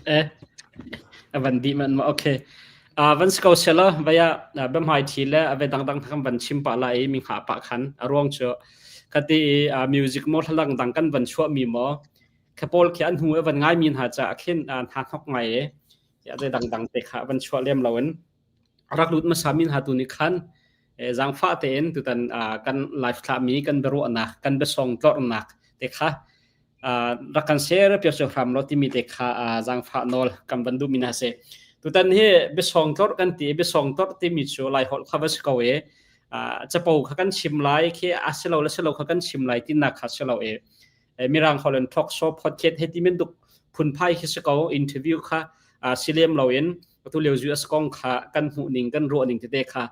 Eh, a van dih man ma okay. Van si ko sela vaya bamhai thi le ave dangdang kan van chim pa la i mi ngha pa khan a ruang chu khati i music mo thlang dang kan van chuah mi mo kha pawl khi an hu van ngai mi hna cha khin hna thok ngai e ya de dangdang te kha van chuah lem loin rak lut hmasa mi hna tu nih khan zaangfah tein tutan kan live thlah mi kan biaruahnak kan biasong tlornak te kha rak kan share piak cio hram lo timi te kha zaangfah nawl kan van duh mi hna si. Tutan hi biasong tlorh kan ti biasong tlorh timi cu Lai holh kha va si ko e capo kha kan chim lai khi a si lo le si lo kha kan chim lai tinak kha si lo e mirang holh in talk show podcast he ti men duk phunphai khi si ko interview kha si lem lo in atu lio US kong kha kan hmuh ning kan ruah ning tete kha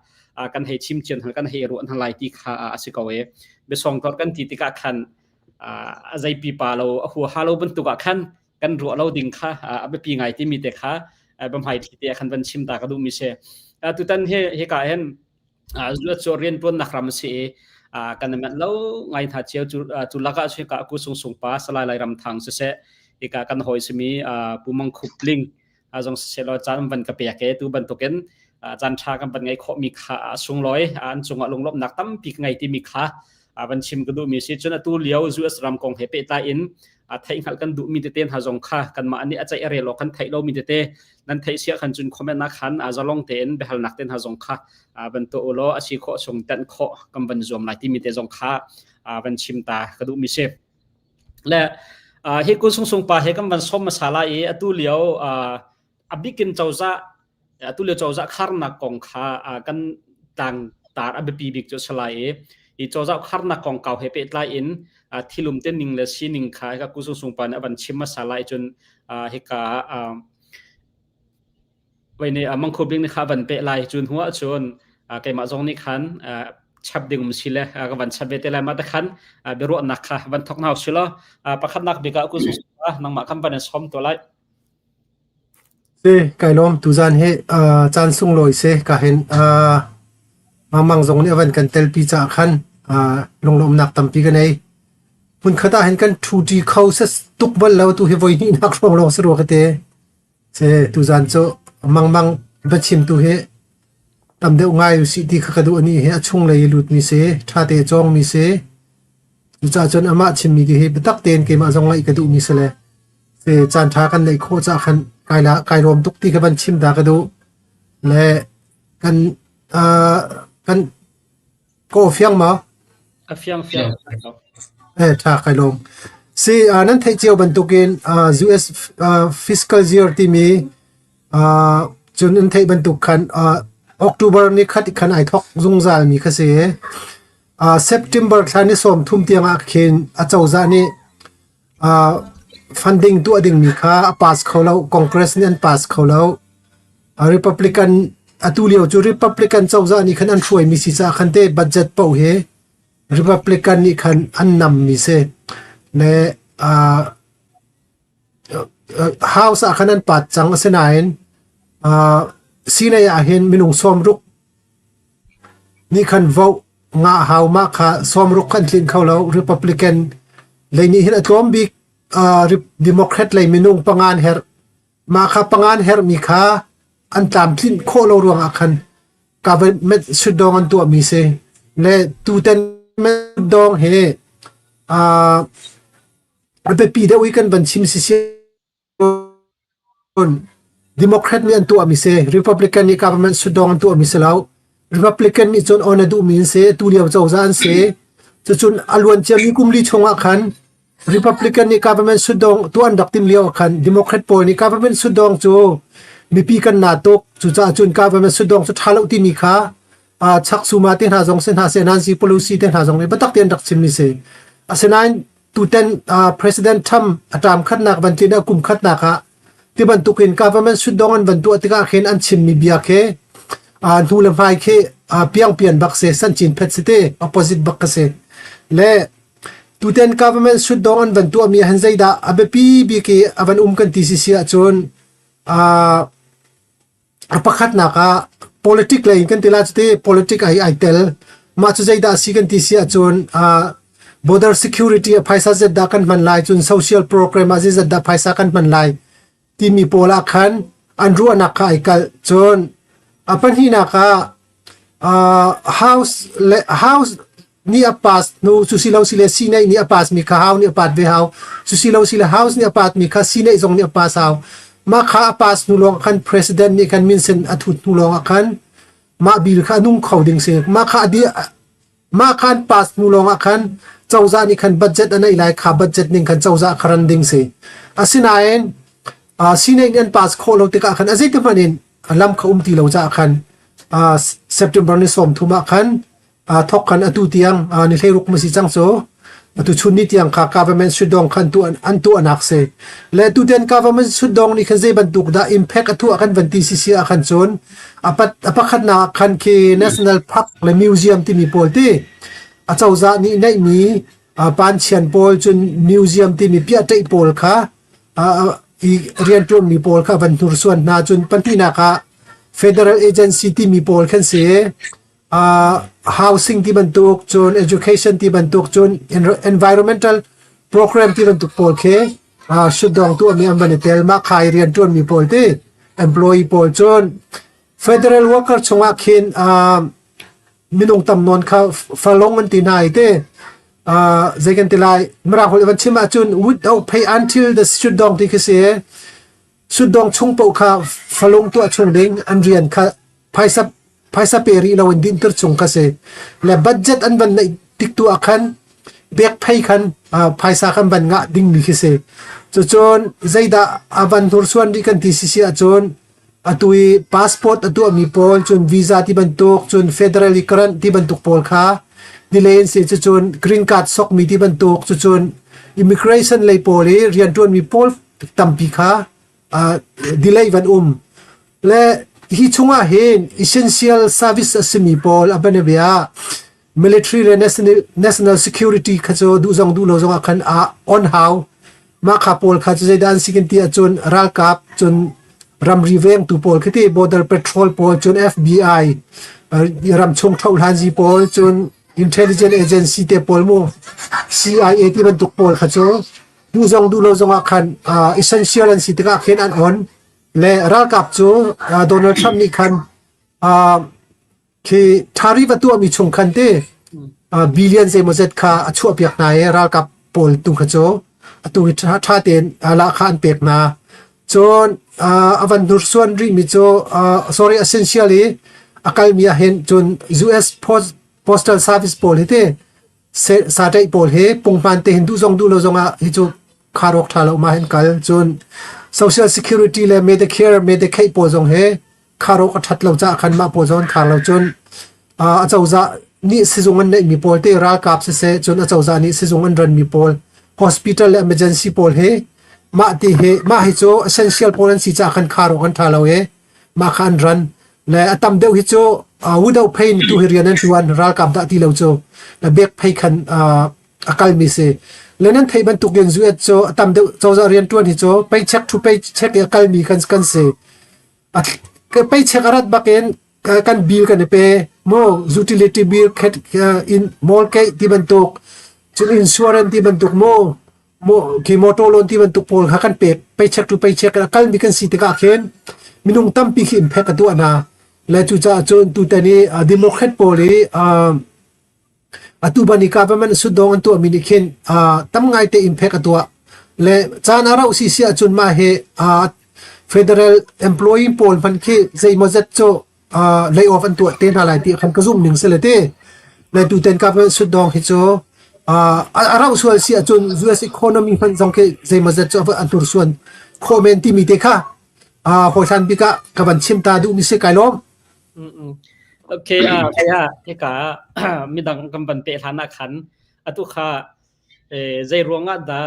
kan hei chim cian kan hei ruah hna lai ti kha a si ko e biasong tor kan ti tikah khan a zei pipa lo a hua ha lo bantuk ah khan kan ruah lo ding kha a biapi ngai timi te kha bamhai thi te khan van chim ta ka duh mi si tutan he hika hen US cu riantuannak ram a si i kan i manh lo ngai hna cio. Cu lakah cu hika Ku Sung Sung pa Salai Lai Ram Thang siseh, hika kan hawi simi Pu Mang Khup Ling zong siseh law caan van ka pek e tu bantukin caan ṭha kan van ngeih khawhmi kha a sunglawi an cungah lunglawmhnak tampi ka ngei timi kha van chim ka duhmi si. Cun atu lio US ram kong he pehtlai in theih hngalh kan duhmi tete hna zong kha kanmah nih a ceih a rel awk kan theih lomi tete nan theih siah khan cun comment ah khan zalong tein biahalnak te hna zong kha van tuah u law a si khawh chung tenh khawh kan van zuam lai timi te zong kha van chim ta ka duhmi si. Le hi kun sung sung pa he kan van som hmasa lai i atu lio a bikin cozah atu lio cozah kharnak kong kha kan tang tar a biapi bik cu a lai i hi cozah kharnak kong kau he pehtlai in thilum te ning le sining kha hika ku sung sung pa nih a van chim hmasa lai cun hika voi nih mangkhu bing nih kha van peh lai cun hnu ahcun keimah zong nih khan chap ding um si le ka van chap ve te lai ma te khan biaruahnak kha van thok hna usih law pakhatnak bik ah ku sung sung pa nangmah khan van in som to lai. Si, kai lawm tuzaan hi caan sunglawi si ka hin Mangmang zong nih a van kan telpi caah khan lunglawmhnak tampi ka nei. Hmunkhat ah hin kan ṭhuṭi kho tuk bal lo tu hi voi hnihnak hrawng lawng si rua ka ti. Si, tuzaan cu Mangmang biachim tu hi tam deuh ngai usih ti kha ka duh ani hi a chunglei i lutmi si, ṭha te cawngmi si. Cucaah cun amah chimmi hi biatak tein keimah zong ngaih ka duhmi si le caan ṭha kan neih khawh caah khan kai la kai rawm tuk ti kha van chim ta ka duh. Le kan kan ka aw fiang ma? A fiang fiang. Eh ṭha kai lawm. Si nan theih cio bantukin US fiscal year timi cun nan theih bantuk khan October ni khat khan ai thawk zungzal mi kha si. September thla ni 30 tiang ah khin acozah nih Funding tuah dingmi kha a pass kho lo. Congress nih an pass kho lo. Republican atu lio cu Republican cozah nih khan an hruaimi si caah khan te budget paoh hi Republican nih khan an nammi si. Le House ah khan an pat cang asinain Senate ah hin minung 60 nih khan vote ngah hau mah kha 60 khan tlin kho lo. Republican lei nih hin a tlawm bik Democrat lei minung pangan herh. Mah kha pangan herhmi kha an tlamtlinh khawh lo ruangah khan government shutdown an tuahmi si. Le tutan shutdown hi a biapi deuh i kan van chim si si Democrat nih an tuahmi si. Republican nih government shutdown an tuahmi si lo. Republican nih cun on a duhmi an si. Tu lio cozah an si. Cucun a luan ciami kum li chungah khan Republican nih government shutdown tuah an rak tim lio ah khan Democrat pawl nih government shutdown cu mipi kan na tuk. Cucaah cun government shutdown cu ṭha lo timi kha Chuck Schumer te hna zong si hna seh, Nancy Pelosi te hna zong nih biatak tein rak chimmi si. Asinain tutan President Trump a term khatnak van tlin a kum khatnak ah ti bantukin government shutdown an van tuah tikah khin an chimmi bia khi hnu le hmai khi piangpian bak si sanchin phet si te opposite bak ka si le tutan government shutdown an van tuahmi han zeidah a biapi bik i a van um kan ti si si ahcun A pakhatnak ah politic lei in kan ti lai cu ti politic ah hi ai tel. Mah cu zeidah a si kan ti si ahcun border security ah phaisa zat dah kan hman lai, cun social program ah zeizat dah phaisa kan hman lai. timi pawl ah khan an ruahnak kha ai kalh. Cun a pahnihnak ah House le House nih a pass hnu cu si lo si le Senate nih a pass mi kha House nih a pass ve hau. Cu si lo si le House nih a pass mi kha Senate zong nih a pass hau. Mah kha a pass hnu lawng khan President nih khan minsen a thut hnu lawng ah khan mah bill kha a nung kho ding si. Mah kha a di mah khan pass hnu lawng ah khan cozah nih khan budget a neih lai kha budget ning khan cozah kha ran ding si. Asinain Senate nih an pass khawh lo tikah khan a zeitik hmanh in lam kha um ti lo caah khan September ni 30 ah khan thok khan atu tiang ni 16 ma si cang cu atu chun ni tiang kha government shutdown khan tu an tuahnak si le tuten government shutdown nih khan zei bantuk dah impact a tuah kan van ti si si ah khan cun a pakhatnak khan khi national park le museum timi pawl ti a cozah nih neihmi panchian pawl cun museum timi piahṭeih pawl kha i rianṭuanmi pawl kha van hnursuan hna. Cun pahnihnak ah federal agency timi pawl khan si. Housing ti bantuk, cun education ti bantuk, cun environmental program ti bantuk pawl khi shutdown tuahmi an van i tel. Mah kha i rianṭuanmi pawl ti employee pawl cun federal worker chungah khin minung tam nawn kha falong an ti hna i te zei kan ti lai mirang holh van chim ahcun without pay until the shutdown ti khi si shutdown chung paoh kha falong tuah chung ding an rian kha phaisa phaisa pe rih lo in dinter chung kha si le budget an van neih tik tu ah khan bek phei khan phaisa kan van ngah ding mi khi si cucun zeidah a van hnursuan rih kan ti si si ahcun Atu i passport a tuahmi pawl cun visa ti bantuk cun federal i grant ti bantuk pawl kha delay an si cucun green card sokmi ti bantuk cucun immigration lei pawl i rianṭuanmi pawl tampi kha uh, delay van um. Le hi chungah hin essential service a simi pawl a banabia military le national, national security kha cu duh zong duh lo zong ah khan a on hau mah kha pawl kha cu zeidah an si kan ti ahcun ralkap cun ramri vengtu pawl khi ti border patrol pawl cun FBI ramchung thohlanzi pawl cun intelligence agency te pawl mu CIA ti bantuk pawl kha cu duh zong duh lo zong ah khan essential an si tikah khin an on le ralkap cu Donald Trump nih khan Khi thari va tuahmi chung khan te billion zeimawzet kha a chuahpiak hna i ralkap pawl tu kha cu atu hi ṭha tein lahkhah an pek hna. Cun a van hnursuan rihmi cu sorry essential i a kalmi ah hin cun US Postal Service pawl hi te saṭaih pawl hi punghman te hin duh zong duh lo zong ah hi cu khar awk ṭha lo ma hin kal. Cun Social Security le Medicare, Medicaid pawl zong hi kharawk a ṭhat lo caah khan mah pawl zong an khar lo cun a cozah nih sizung an neihmi pawl te ralkap siseh cun a cozah nih sizung an ranmi pawl hospital le emergency pawl hi mah ti hi mah hi cu essential pawl an si caah khan kharawk an ṭha lo i mah kha an ran le a tam deuh hi cu without pay tu hi rian an ṭuan ralkap dah ti lo cu le bek phei khan a kalmi si le nan theih bantuk in US cu a tam deuh cozah rian ṭuan hi cu paycheck to paycheck i a kalmi kan kan si. Peichek a rat bakin kan bill kan i pe mu utility bill khet in mortgage ti bantuk cun insurance ti bantuk mu mu khi motor loan ti bantuk pawl kha kan pek paycheck to paycheck a kalmi kan si tikah khin minung tampi khi impact a tuah hna le cucaah cun tutan i Democrat pawl i Atu ban i government sutdawng an tuahmi nih khin tam ngaite impact a tuah. Le caan a rauh sisi ahcun mah hi federal employee pawl hmanh khi zeimawzet cu lay off an tuah te hna lai ti khan ka zumh ning si le ti. Le tuten government sutdawng hi cu a rauh sual si ahcun US economy hmanh zong khi zeimawzet cu a hnursuan khawh men timi te kha hawi bik ah ka van chim ta duhmi si kai lawm. Okay, ah kaya hika midang kan van pe hlan ah khan atu kha zei ruangah dah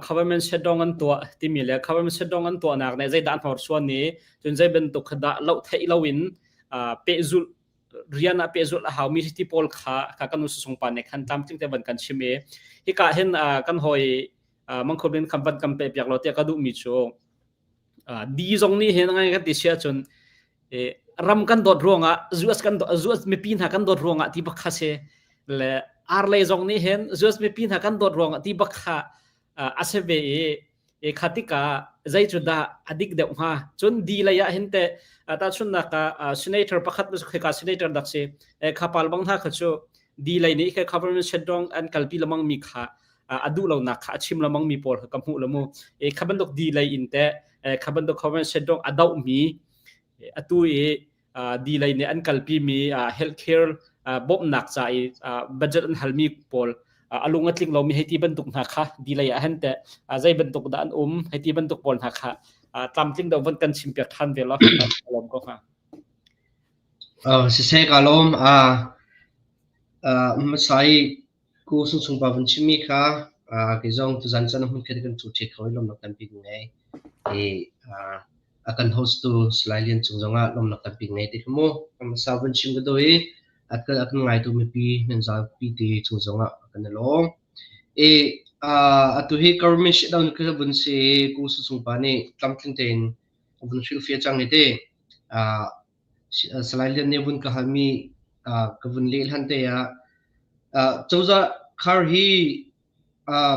government shutdown an tuah timi le government shutdown an tuahnak ne zeidah an hnorsuan ni cun zei bantuk kha dah loh theih loin pehzulh rian ah pehzulh a haumi ti pawl kha ka kan usung pa ne khan tlamtling te van kan chim i hika hin kan hoi mangkhobin kan van kan pe piak lo tiah ka duhmi cu di zong nih hin ngai kan ti sia cun ram kan dawt ruangah US kan US mipi hna kan dawt ruangah ti bak kha si le ar lei zong nih hin US mipi hna kan dawt ruangah ti bak kha a si ve i kha tikah. Zei cu dah a dik deuh hnga? Cun di lei ah hin teh tahchunhnak ah senator pakhat khika senator dak si khapal bang hna kha cu di lei nih kha government shutdown an kalpi lamang mi kha a duh lonak kha a chim lamang mi pawl kha ka hmuh lamu. E kha bantuk di lei in teh kha bantuk government shutdown a doh mi atu i di lei nih an kalpi mi healthcare bawmhnak ca i budget an halmi pawl a lung a tling lomi hei ti bantuk hna kha di lei ah han teh zei bantuk dah an um hei ti bantuk pawl hna kha tlamtling deuh von kan chimpiak ṭhan ve law lawm ko hnga. Siseh ka lawm. Hmasa i Ku Sung pa vun chimmi kha kei zong tuzan caan hmun khat kan cu ṭhi kho i lawmnak tampi ka ngei. I a kan host tu Salai Lian cung zongah lawmnak tampi ka ngei ti kha mu. Hmasa vun chim ka duh i a kan ngaitu mipi nan zapi te cung zongah kan i lawm. I atu hi government shutdown ka vun si i Ku Sung pa nih tlamtling tein a vun hrilhfiah cang i ti. Salai Lian nih vun ka halmi ka vun leh hlan te ah cozah khar hi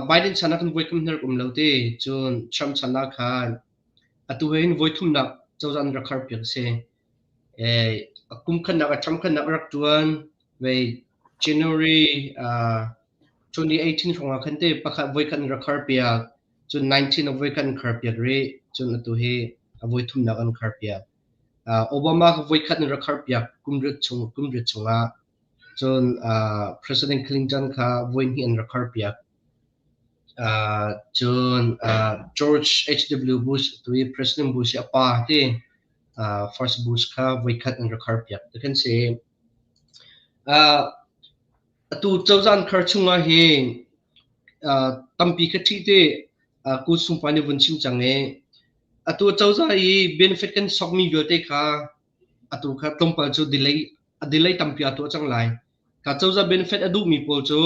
Biden chan ah khan voi kum hna rak um lo ti. Cun Trump chan ah khan atu hin voi thumnak cozah an rak khar piak a si. Kum khatnak ah Trump khatnak a rak ṭuan. Vei January 2018 hrawng ah khan te pakhat voi khat an rak khar piak. Cun 19 ah voi khat an khar piak rih. Cun atu hi a voi thumnak an khar piak. Obama kha voikhat in rak kharpiak kum riat chungah. Cun President Clinton kha voihnih an rak kharpiak. Cun George H.W. Bush tu i President Bush i a pa ti First Bush kha voikhat an rak kharpiak ti kan si. Atu cozah an khar chungah hin tampi kha ṭhi te kut sungpa nih vun chim cang i atu cozah i benefit kan sokmi vialte kha atu kha tlawmpal cu delay a delay tampi a tuah cang lai. Ka cozah benefit a duhmi pawl cu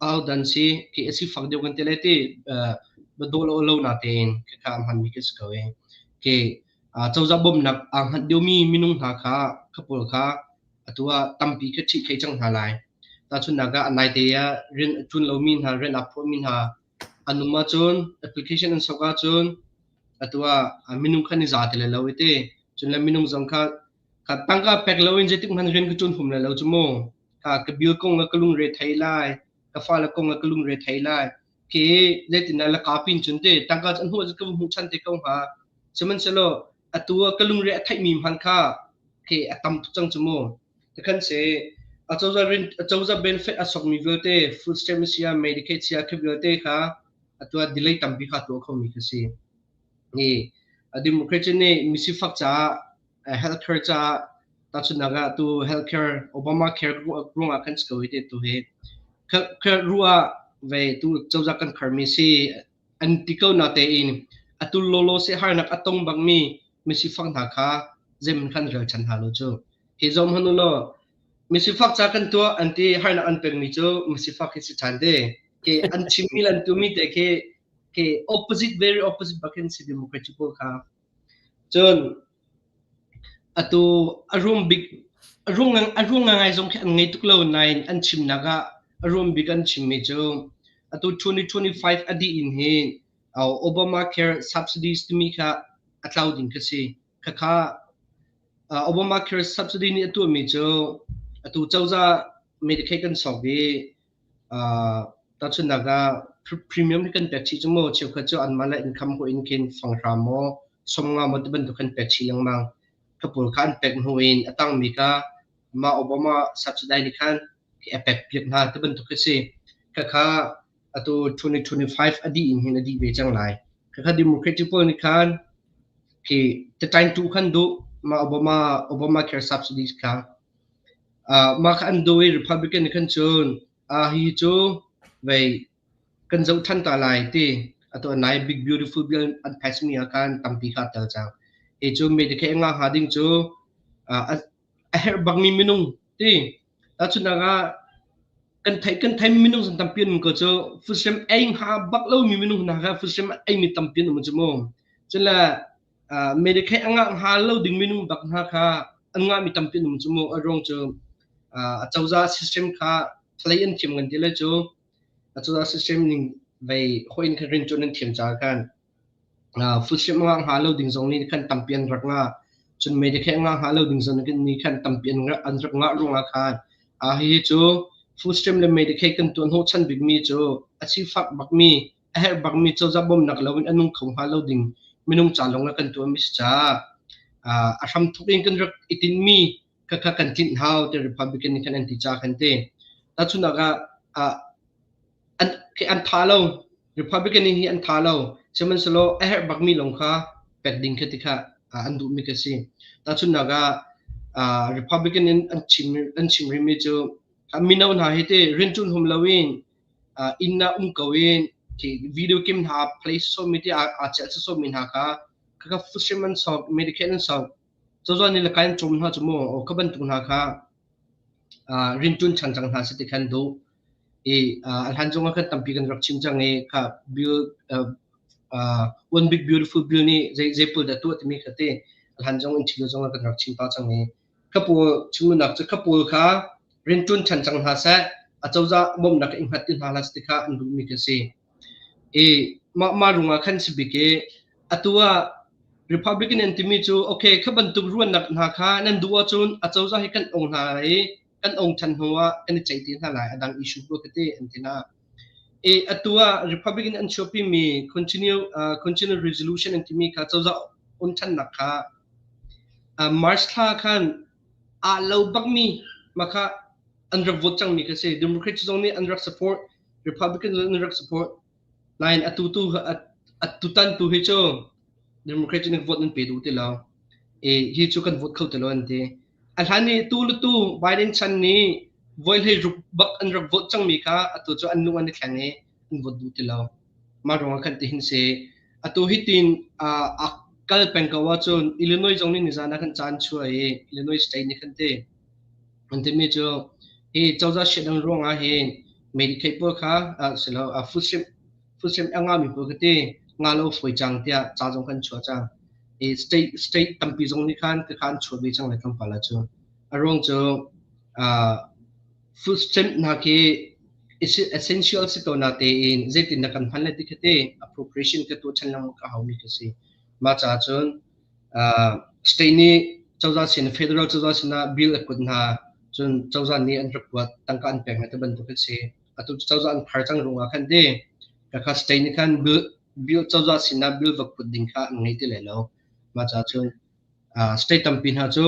ahodah si khi a sifak deuh kan ti lai ti daw lo lo na tein khikha a hmanmi khi si ko i khi cozah bawmhnak aa hngat deuhmi minung hna kha kha pawl kha atu ah tampi kha ṭhih thei cang hna lai. Tahchunhnak ah a naite ah rian a ṭuan lomi hna rian aa phuahmi hna an um ahcun application an sok ahcun atu ah minung kha an i za ti lai lo i ti. Cun le minung zong kha kha tangka pek loin zeitik hmanh rian ka ṭuan hum lai lo cu mu. Kha ka bill kong ah ka lungre thei lai, ka fale kong ah ka lungre thei lai. Khi zeitindah la ka pin cun te tangka cu an hmuh ka hmuh ṭhan te ko hnga. Sihmanhsehlaw atu ah ka lungre a theihmi hmanh kha khi a tam tuk cang cu mu. Tikhan si acozah rin acozah benefit a sokmi vialte food stamp sia Medicaid sia khi vialte kha atu ah delay tampi kha tuah khomi kha si. Ni a Democrat nih misifak caah healthcare caah tahchunhnak ah tu healthcare Obamacare ruangah kan si ko hi te tu hi ruah ve tu cozah kan kharmi si an ti ko na tein atu lolo se harnak a tong bakmi misifak hna kha zeihmanh khan rel chan hna lo cu hi zom hanu law misifak ca kan tuah an ti harnak an pekmi cu misifak hi si ṭhan te ke an chimmi le an tumi te khi ke opposite very opposite bakin si democracy pawl kha. Cun atu a rum bik a ruang ngai zong khi an ngei tuk lo nain an chimnak ah a ruang bik an chimmi cu atu 2025 a dih in hi Obamacare subsidies timi kha a tlau ding kha si. Khakha Obamacare subsidy nih a tuahmi cu atu cozah Medicaid kan sok i tahchunhnak ah premium hi kan pek chih cu mu cheukhat cu anmah le income hawih in khin fanghra maw sawmnga maw ti bantuk kan pek chih lengmang. Kha pawl kha an pek hnu in a tangmi kha mah Obama subsidy nih khan a pek piak hna ti bantuk khi si. Khakha atu 2025 a dih in hin a dih ve cang lai. Khakha Democratic pawl nih khan khi tatain tu khan duh mah Obama Obamacare subsidies kha. Mah kha an duh i Republican nih khan cun hi cu vei kan zoh ṭhan ta lai ti atu nai Big Beautiful Bill an pass mi ah khan tampi kha a tel cang. Hi cu Medicaid a ngah hnga ding cu a herh bakmi minung ti. Tahchunhnak ah kan theih kan theimi minung zong tampi an um ko cu food stamp ei hnga bak lomi minung hna kha food stamp a eimi tampi an um cu mu. Cun le Medicaid a ngah hnga lo ding minung bak hna kha an ngahmi tampi an um cu mu. A ruang cu acozah system kha thlei an thiam ngan ti le cu acozah system ning vei hoi in khan rianṭuan an thiam caah khan. Food stamp a ngah hnga lo ding zong nih khan tampi an rak ngah. Cun Medicare a ngah hnga lo ding zong nih khan tampi an rak ngah ruangah khan hihi cu food stamp le Medicaid kan tuah hnawhchan bikmi cu a sifak bakmi, a herh bakmi cozah bawmhnak loin a nung kho hnga lo ding minung ca lawng ah kan tuahmi si caah a hramthawk in kan rak i tinhmi khakha kan tlinh hau ti Republican nih khan an ti ca khan ti. Tahchunhnak ah an an tha lo. Republican hi an tha lo. Sihmanhsehlaw a herh bakmi lawng kha pek ding kha ti kha an duhmi kha si. Tahchunhnak ah Republican in an chim an chim rihmi cu mino hna hi ti rianṭuan hum loin inn ah um ko in video game hna play sawmi ti aa celh sawmi hna kha khakha food an sok, Medicaid an sok. Cozah nih le kai an cawm hna cu mu kha bantuk hna kha rianṭuan ṭhan cang hna seh ti kha an duh. I a hlan zongah khan tampi kan rak chim cang i kha bill one big beautiful bill nih zei zei pawl dah tuah timi kha ti a hlan zong in thil zongah kan rak chim ta cang i kha pawl chimnak cu kha pawl kha rianṭuan ṭhan cang hna seh acozah bawmhnak in hngat ti hna hlah seh ti kha an duhmi kha si. I mah mah rungah khan si bik i atu ah Republican an timi cu okay kha bantuk ruahnak hna kha nan duh ahcun acozah hi kan ong hna i kan ong ṭhan hnu ah kan i ceih ti hna lai a dang issue pawl tete an ti hna. I atu ah Republican an chuahpimi continue continue resolution an timi kha cozah on ṭhannak kha March thla khan aa lo bakmi mah kha an rak vote cangmi kha si. Democrats zong nih an rak support, Republicans zong nih an rak support. Nain atu tu atutan tu hi cu Democrat nih vote an pe duh ti lo. I hi cu kan vote kho ti lo an ti. A hlan i tu le tu Biden chan nih voi hlei ruk bak an rak vote cangmi kha atu cu an lung an i thleng i an vote duh ti lo. Mah ruangah khan tihin si. Atu hi tin a kal peng ko ahcun Illinois zong nih nizan ah khan ca an chuah i Illinois state nih khan ti an timi cu hi cozah shutdown ruangah hin Medicaid pawl kha silo food stamp food stamp a ngami pawl kha ti nga lo fawi cang tiah ca zong kan chuah cang. I state state tampi zong nih khan ka khan chuah ve cang le tlawmpal ahcun. A ruang cu food stamp hna khi essential si ko na tein zeitin na kan hman le ti kha te appropriation ka tuah ṭhan lengmang ka haumi ka si. Mah caah cun state nih cozah sin federal cozah sinah bill a kuat hna cun cozah nih an rak kuat tangka an pek hna ti bantuk an si. Atu cozah an phar cang ruangah khan ti kha state nih khan bill bill cozah sinah bill va put ding kha an ngei ti lai lo. Mah caah cun state tampi hna cu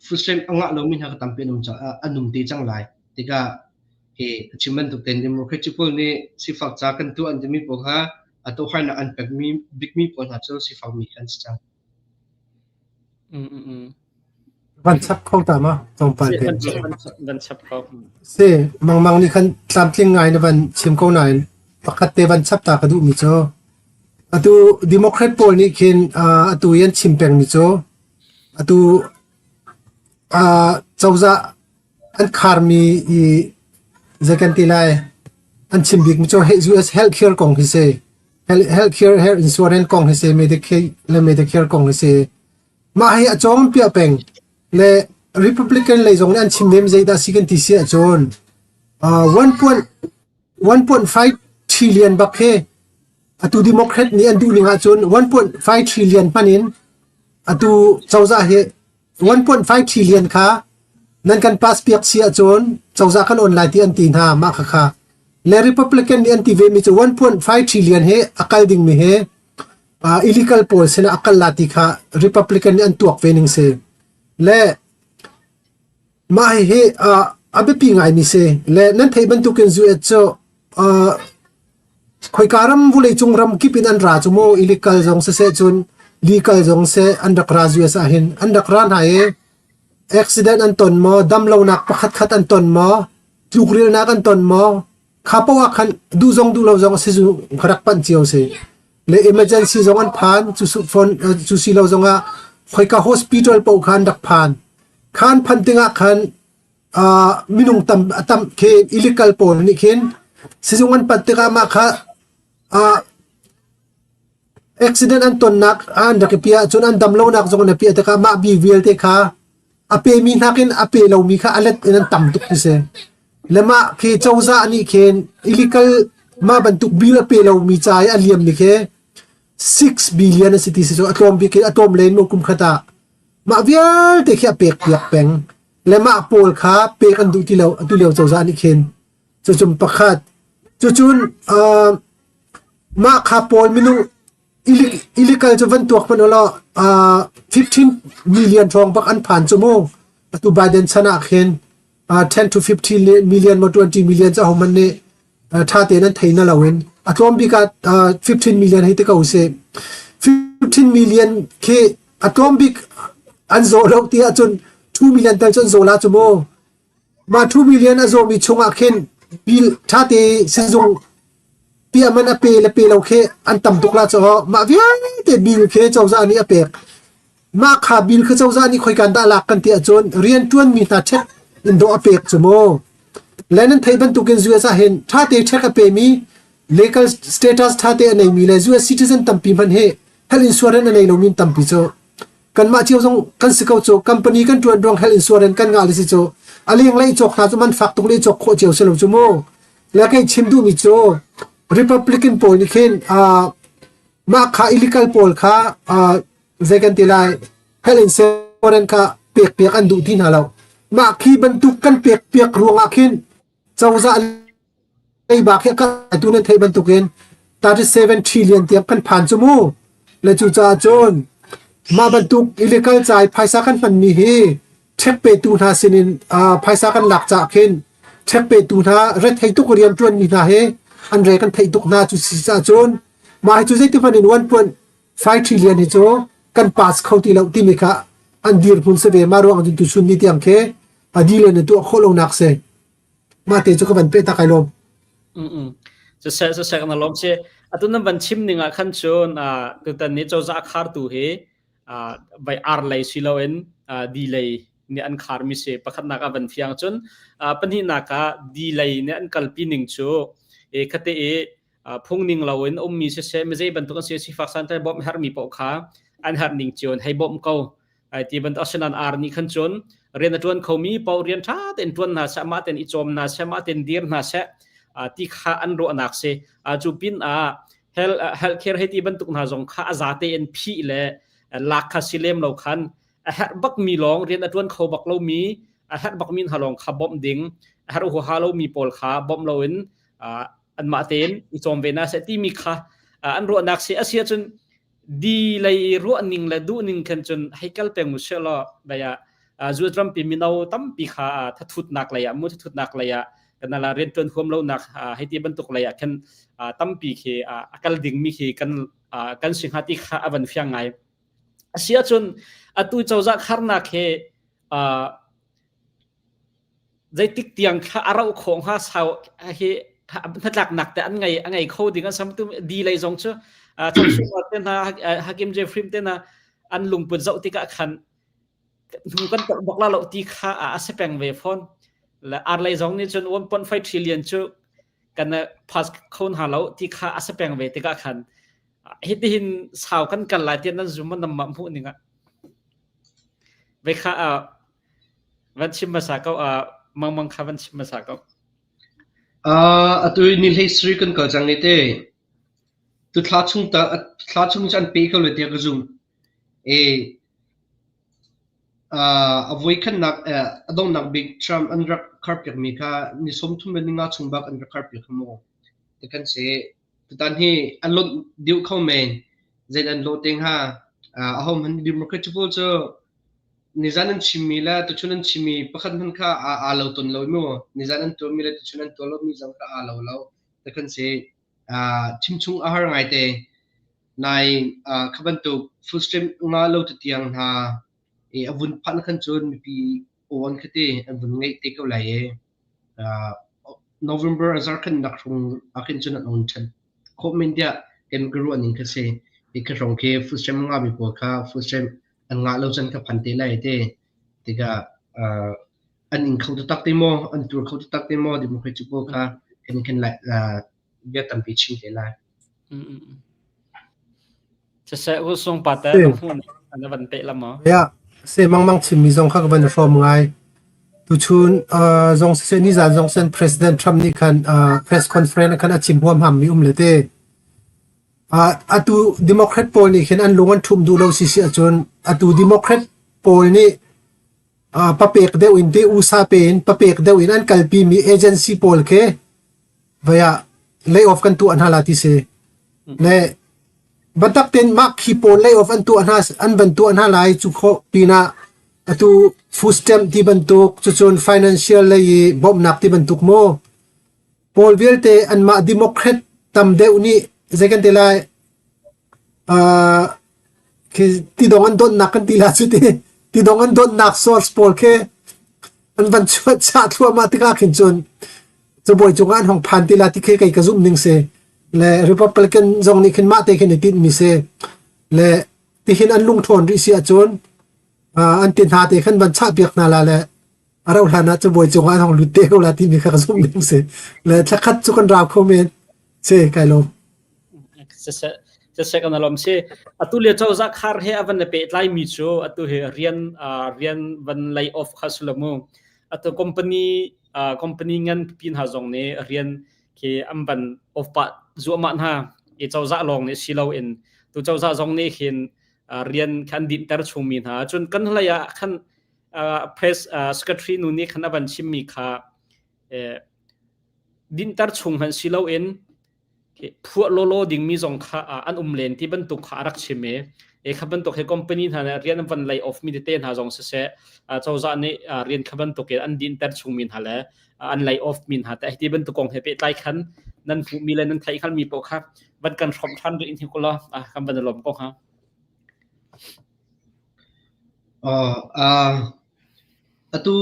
food stamp a ngah lomi hna kha tampi an um an um te cang lai. Tikah hi a chim bantuk tein democratic pawl nih sifak ca kan tuah an timi pawl kha atu harnak an pekmi bikmi pawl hna cu sifakmi kha an si cang. Van chap kho ta ma tlawmpal te. Van chap kho. Si mangmang nih khan tlamtling ngai na van chim ko nain pakhat te van chap ta ka duhmi cu atu Democrat pawl nih khin atu i an chim pengmi cu atu cozah an kharmi i zei kan ti lai an chim bikmi cu US healthcare kong hi si. Healthcare health insurance kong hi si Medicaid le Medicare kong hi si. Mah hi a cawng piah peng le Republican lei zong nih an chim lem zeidah si kan ti si ahcun 1.5 trillion bak hi atu Democrat nih an duh ning ahcun 1.5 trillion hman in atu cozah hi 1.5 trillion kha nan kan pass piak si ahcun cozah kan on lai ti an ti hna mah kha kha le Republican nih an ti ve mi cu 1.5 trillion hi a kal ding mi hi illegal pawl sinah a kal la ti kha Republican nih an tuak ve ning si. Le mah hihi a biapi ngaimi si. Le nan theih bantukin US cu khoika ram vawleicung ram kip in an ra cu mu illegal zong siseh cun legal zong seh an rak ra US ah hin an rak ra hna i accident an ton maw damlonak pakhat khat an ton maw tlukrilnak an ton maw kha paoh ah khan duh zong duh lo zong sizung ka rak panh cio si le emergency zong an phan cu phone cu si lo zong ah khoika hospital paoh khan rak phan khan phan tingah khan minung tam tam khi illegal pawl nih khin sizung an panh tikah mah kha accident an tonnak an rak i piah cun an dam lonak zong an i piah tikah mah bi vialte kha a pemi nakin a pe lomi kha a let in an tam tuk ti si. Le mah khi cozah nih khin illegal mah bantuk bill a pe lomi ca i a liammi khi. 6 billion a si ti si cu a tlawm bik in a tlawm len mu kum khat ah mah vialte khi a pek piak peng le mah pawl kha pek an duh ti lo atu lio cozah nih khin cucun pakhat cucun uh, mah kha pawl minung illegal cu van tuak hmanh ulaw uh, 15 million hrawng bak an phan cu mu atu Biden chan ah khin uh, 10 to 15 million mo 20 million cu ahohmanh nih uh, ṭha tein an thei na loin a tlawm bik ah uh, 15 million hei ti ko sih 15 million khi a tlawm bik an zaw lo ti ahcun 2 million tal cu an zaw la cu mu mah 2 million a zawmi chungah khin bill ṭha te sizung piah man a pe le pe lo khi an tam tuk la cu mah vialte bill khi cozah nih a pek Mah kha bil kha cozah nih khoikan dah lak kan ti ahcun rianṭuanmi hna ṭhek in dawh a pek cu mu. Le nan theih bantukin US ah hin ṭhate ṭhek a pemi legal status ṭhate a neimi le US citizen tampi hmanh hi health insurance a nei lomi tampi cu kanmah cio zong kan si ko cu company kan ṭuan ruang health insurance kan ngah le si cu a lenglei cawk hna cu man fak tuk le cawk khawh cio si lo cu mu. Le kei chim duhmi cu Republican pawl nih khin uh, mah kha illegal pawl kha uh, zei kan ti lai health insurance kha pek piak an duh ti hna lo mah khi bantuk kan pek piak ruangah khin cozah leiba khi ka tu nan theih bantukin 37 trillion tiang kan phan cu mu le cu caah cun mah bantuk illegal cai phaisa kan hman mi hi ṭhek petu hna sinin uh, phaisa kan lak cah khin ṭhek petu hna rethei tuk rian ṭuan mi hna hi an re kan theih tuk hna cu si caah cun mah hi cu zeiti hmanh in 1.5 trillion hi cu kan pass kho ti lo timi kha an dirhmun si ve ma ruang cun tuchun ni tiang khi a deal in tuah khawh lo nak si mah te cu ka van pe ta kai lawm Mm siseh siseh na lawm si atu nan van chim ning ah khan cun tutan ni cozah khar tu hi vai ar lei si loin di lei nih an khar mi si pakhatnak ah van fiang cun pahnihnak ah di lei nih an kalpi ning cu e khate i phung ning loin ummi siseh mi zei bantuk an si sifak santlai bawmh herhmi paoh kha an herh ning cio in hei bawmh ko ai ti bantuk asinan ar nih khan cun rian a ṭuan khomi paoh rian ṭha tein ṭuan hna seh mah tein i cawm hna seh mah tein dir hna seh ti kha an ruahnak si cu pin ah health healthcare hei ti bantuk hna zong kha a za tein phih le lak kha si lem lo khan a herh bakmi lawng rian a ṭuan kho bak lomi a herh bakmi hna lawng kha bawmh ding a herh huaha lomi pawl kha bawmh loin anmah tein i cawm ve na seh timi kha an ruahnak si a si ahcun di lei ruah ning le duh ning khan cun hei kal peng u seh law baya zuat rampi mino tampi kha thathutnak lei ah mu thathutnak lei ah kanala rian tuan huam lo nak hei ti bantuk lei ah khan tampi khi a kal ding mi khi kan kan si hnga ti kha a van fiang ngai a si ahcun atu cozah kharnak he Zeitik tiang kha a rauh khawh hnga sau hi hnatlaknak te an ngei a ngei kho ding an sam tu di lei zong cu Chuck Schumer te hna Hakim Jeffries te hna an lungput zoh tikah khan hnu kan tolh bak la lo ti kha a si peng ve fawn le ar lei zong nih cun 1.5 trillion cu kan pass kho hna lo ti kha a si peng ve tikah khan hitihin sau kan kal lai tiah nan zum nam ma hmuh ning ah ve kha Van chim hmasa ko. Uh, mangmang kha van chim hmasa ko. Uh, atu ni hlei sri kan kal cang ni te. Tu thla chung ta thla chung cu an pe ko le tiah ka zum. E uh, a voi khannak uh, a donghnak bik Trump an rak kharpiak mi kha ni 30 le ni nga chung bak an rak kharpiak kha mu. Te kan se tutan hi an lonh deuh kho men. Zein an lawh te hnga. Uh, a ho hmanh Democrat pawl cu Nizan an chimmi le tuchun an chimmi pakhat hmanh kha aa lo tawn lo mu. Nizan an tuahmi le tuchun an tuah lomi zong kha aa lo lo. Ti kan si. Chimchung a har ngaite. Nai kha bantuk full stream nga lo tutiang hna i a vun phanh khan cun mipi aw an kha ti an vun ngeih te ko lai i November a zarh khan nak hrawng ah khin cun an on ṭhan khawh men tiah kan ka ruah ning kha si. Hi kha hrawng khi full stream a ngahmi pawl kha full stream an ngah lo cun ka phan te lai te tikah uh, an ing kho taktak te maw an tur kho taktak te maw democracy pawl kha kan kan lai uh, bia tampi chim te lai Siseh u sung pa te an van pe la maw Ya se mang mang chim mi zong kha ka van hrawm ngai tuchun uh, zong se ni zan zong sen president Trump nih khan uh, press conference khan a chim huam ham mi um le te. Atu Democrat pawl nih khin an lung an ṭhumh duh lo si si ahcun atu Democrat pawl nih papek deuh in ti USA pe in papek deuh in an kalpi mi agency pawl khi vei ah lay off kan tuah hna la ti si. Le biatak tein mah khi pawl lay off an tuah hna an van tuah hna lai cu khawh pinah atu food stamp ti bantuk cucun financial lei i bawmhnak ti bantuk maw pawl vialte anmah Democrat tam deuh nih zei kan ti lai uh, khi tidong an donnak kan ti la cu ti tidong an donnak source pawl khi an van chuah chah thluahmah tikah khin cun cabuai cungah an hong phan ti la ti khi kei ka zumh ning si le Republican zong nih khin mah te khin i tinh mi si le tihin an lungṭhawn rih si ahcun an ti hna te khan van chah piak hna la le a rauh hlan ah cabuai cungah an hong lut te ko la timi kha ka zumh ning si le thlakhat cu kan rau kho men si kai lawm. Siseh kan lawm si. Atu lio cozah khar he a van le pehtlai mi cu atu hi rian rian van lay off kha sulamu. Atu company company ngan pin ha zong nih rian khi an van off pah zuahmah hna. I cozah lawng nih si lo in tu cozah zong nih khin rian khan dinhter chungmi hna. Cun kan hlei ah khan press secretary nu nih khan a van chimmi kha dinhter chung hmanh si lo in phuah lawlaw dingmi zong kha an um len ti bantuk kha a rak chim i e kha bantuk he company hna nih rian an van lay off mi tete hna zong siseh cozah nih rian kha bantuk in an dinter chungmi hna le an lay off mi hna te ti bantuk kong he pehtlai khan nan hmuhmi le nan theih hngalmi paoh kha van kan hrawmh ṭhan rih in hi kulaw kan van lawm ko hnga. Atu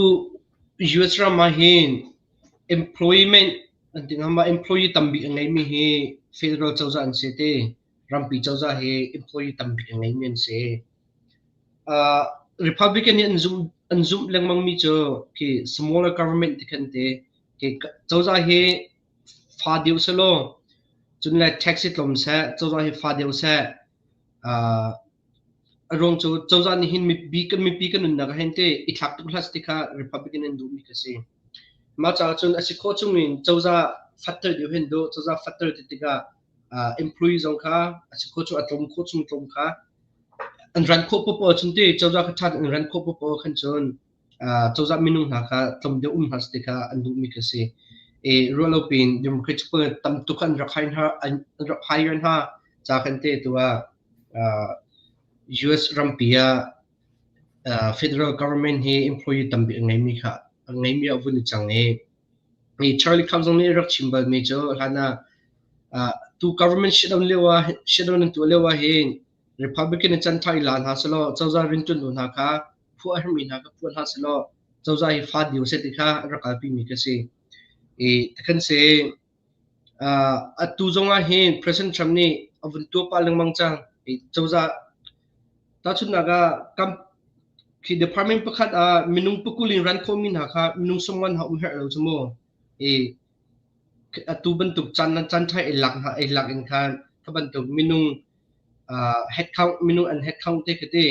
US ram ah hin employment An ti ngam ah employee tambik a ngeimi hi federal cozah an si ti. Rampi cozah hi employee tambik a ngeimi an si. Republican nih an zumh an zumh lengmangmi cu khi smaller government ti khan ti. Khi cozah hi fa deuh selaw cun le tax hi tlawm seh, cozah hi fa deuh seh. A ruang cu cozah nih hin mipi kan mipi kan nunnak ah hin ti i thlak tuk hlah ti kha Republican an duhmi kha si. Mah caah cun a si khawh chungin cozah fatter deuh hin duh. Cozah fatter ti tikah employee zong kha a si khawh chung a tlawm khawh chung tlawm kha an ran khawh popoh ahcun ti cozah kha ṭha tein an ran khawh popoh khan cun cozah minung hna kha tlawm deuh um hna ti kha an duhmi kha si. I ruah lo piin Democrats pawl tam tuk an rak hire hna an rak hire hna ca kan te tu ah US rampi ah federal government hi employee tambik a ngeimi kha a ngeimi ah vun i cang i hi Charlie Kirk zong nih a rak chim balmi cu hlan ah tu government shutdown lio ah shutdown an tuah lio ah hin Republican in chan ṭha i la hna selaw cozah rianṭuantu hna kha phuah a herhmi hna kha phuah hna selaw cozah hi fa deu seh ti kha a rak kalpimi kha si. I kan si Atu zongah hin President Trump nih a vun tuah pah lengmang cang. Cozah tahchunhnak ah kam khi department pakhat ah minung pakul in ran khawhmi hna kha minung sawmngan hna um herh lo cu mu. I atu bantuk caan caan ṭha i lak hna i lak in khan kha bantuk minung head count minung an head count te khi ti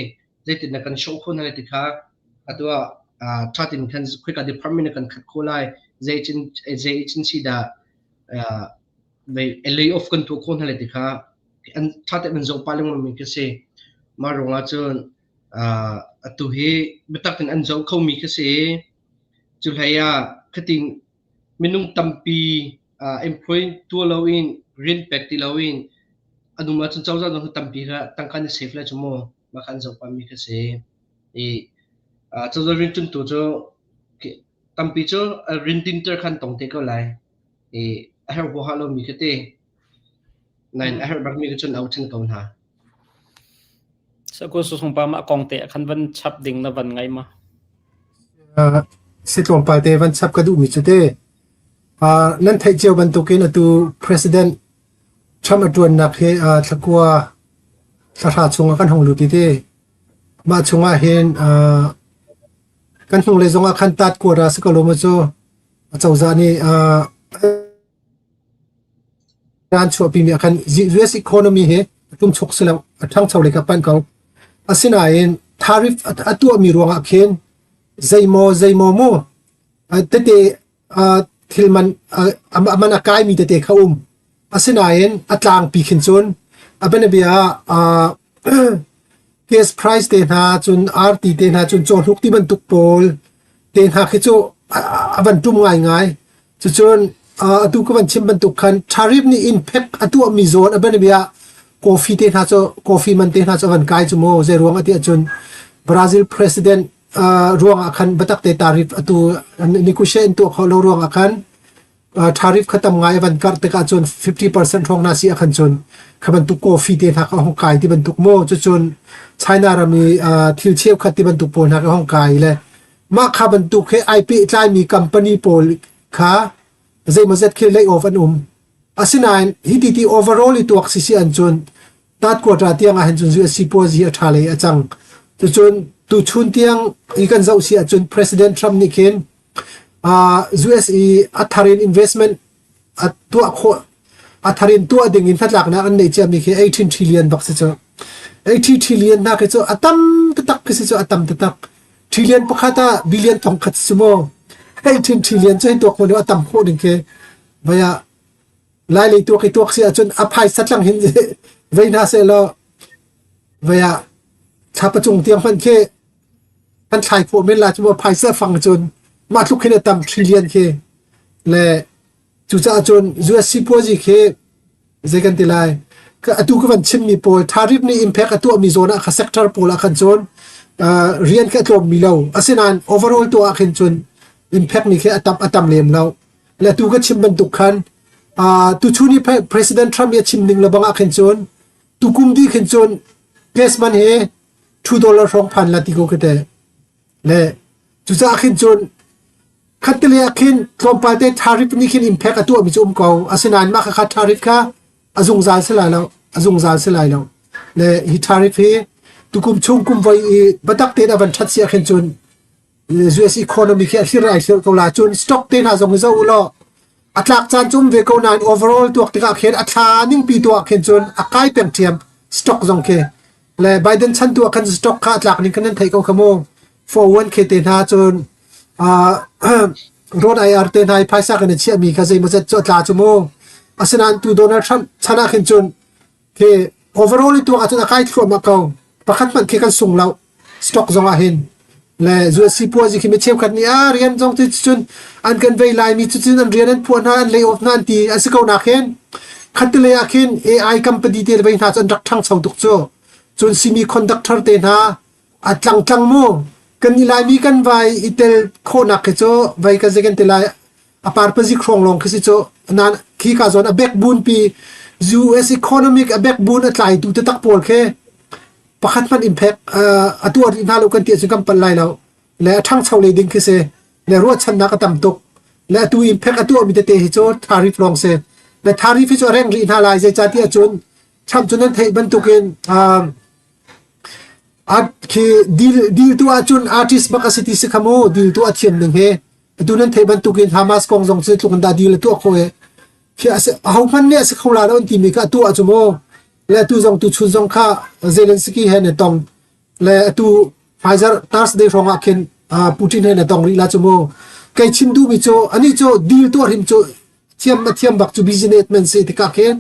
zeitin na kan show khawh hna lai ti kha atu ah ṭha tein khan khoika department na kan khat khawh lai zei zei agency dah lay off kan tuah khawh hna lai ti kha an ṭha tein an zoh pah lengmang mi khi si. Mah ruangah cun atu hi biatak in an zoh khomi khi si. Cu hlei ah khating minung tampi employ tuah loin rian pek ti loin a num ahcun cozah zong hi tampi kha tangka an i save lai cu mu. Mah kha an zoh pahmi kha si. I cozah rianṭuantu cu tampi cu rian dinter kha an tong te ko lai. I a herh huaha lomi kha ti. Nain a herh bakmi kha cun a auchan ko hna. Sakul susung pa mah kong te khan van chap ding na van ngai ma? Si tlawmpal te van chap ka duhmi cu te. Nan theih cio bantukin atu President Trump a ṭuannak hi thlakua thlahra chungah kan hung lut i ti. Mah chungah hin kan hnunglei zongah khan tat kuara si ko lo maw cu acozah nih an chuahpimi ah khan US economy hi a ṭumchuk si lo, a ṭhangcho lei kha panh ko. Asinain tariff a tuahmi ruangah khin zeimaw zeimaw mu tete thil man a man a kaimi tete kha um. Asinain a tlangpi khin cun A bianabia ah gas price te hna cun arti te hna cun cawhnuk ti bantuk pawl te hna khi cu a van ṭum ngaingai. Cucun atu ka van chim bantuk khan tariff nih impact a tuahmi zawn a bianabia ah coffee te hna cu coffee man te hna cu a van kai cu mu. Zeiruang a ti ahcun Brazil president ruangah khan biatak te tariff atu negotiate an tuah khawh lo ruangah khan tariff kha tam ngai a van karh tikah cun 50% hrawng hna si ahkhan cun kha bantuk coffee te hna kha a hung kai ti bantuk maw cucun China ram i thil cheukhat ti bantuk pawl hna kha hung kai le mah kha bantuk he ai pehtlaimi company pawl kha zeimawzet khi lay off an um. Asinain hi ti ti overall i tuak si si an cun third quarter tiang ah hin cun US sipuazi a ṭha lei a cang. Cucun tuchun tiang i kan zoh si ahcun President Trump nih khin US i a thar in investment a tuah khawh a thar in tuah ding in hnatlaknak an neih ciami khi 18 trillion bak si cu. 80 trillion hna khi cu a tam taktak khi si cu a tam taktak. Trillion pakhat ah billion thong khat si mu. 18 trillion cu hei tuak hmanh a tam khawh ding khi vai ah Lai lei tuak i tuak si ahcun a phaisa tlang hin vei hna seh law vei ah thlapa cung tiang hmanh khi an thlai khawh men la cu phaisa fang cun mah tluk khin a tam trillion khi le cucaah cun US sipuazi khi zei kan ti lai atu ka van chimmi pawl tariff nih impact a tuahmi zawn ah kha sector pawl ah khan cun rian khi a tlawm mi lo asinain overall tuah ah khin cun impact nih khi a tam a tam lem lo le tu ka chim bantuk khan tuchun i President Trump i a chim ning lebang ah khin cun tukum di khin cun gas man hi $2 hrawng phan la ti ko ka te le cucaah khin cun khattele ah khin tlawmpal te tariff nih khin impact a tuahmi cu um ko asinain mah kha tariff kha a zungzal si lai lo a zungzal si lai lo le hi tariff hi tukum chung kum voi i batak tein a van ṭhat si ah khin cun US economy khi a hlir ai hlir ko la cun stock te hna zong hi zoh u law a tlak caan cu um ve ko nain overall tuak tikah khin a thla ningpi tuah khin cun a kai peng ṭhiam stock zong khi le Biden chan tu ah khan stock kha a tlak ning khan nan theih ko kha mu 401k te hna cun Roth IR te hna i phaisa kan i chiahmi kha zeimawzat cu a tla cu mu asinain tu Donald Trump chan ah khin cun khi overall i tuak ahcun a kai thluahmah ko pakhat hmanh khi kan sung lo stock zong ah hin le US sipuazi khi mi cheukhat nih a rian zong cu cun an kan vei lai mi cu cun an rian an phuah hna an lay off hna an ti an si ko nak hin khattele ah khin AI company te vei hna cu an rak ṭhangcho tuk cu cun semiconductor te hna a tlang tlang mu kan i laimi kan vai i tel khawhnak khi cu vai kan zei kan ti lai a parpazik hrawng lawng khi si cu nan khi ka zawn a backbone pi US economic a backbone a tlaitu te tak pawl khi pakhat hmanh impact a tuah rih hna lo kan ti ahcun kan palh lai lo le a ṭhangcho lei ding khi si le ruahchannak a tam tuk le atu impact a tuahmi tete hi cu tariff lawng si le tariff hi cu a reng rih hna lai zeicahtiah cun Trump cu nan theih bantukin khi deal deal tu ahcun artist bak a si ti si kha mu deal tu a thiam ning he atu nan theih bantukin Hamas kong zong cu tluk in dah deal a tuah kho e khi aho hmanh nih a si kho la lo an timi kha atu ah cu mu le atu zong tu chun zong kha Zelensky he ne tong le atu Pfizer Thursday hrawng ah khin Putin he ne tong rih la cu mu kei chim duhmi cu ani cu deal tuah hrim cu thiam a thiam bak cu businessman si tikah khin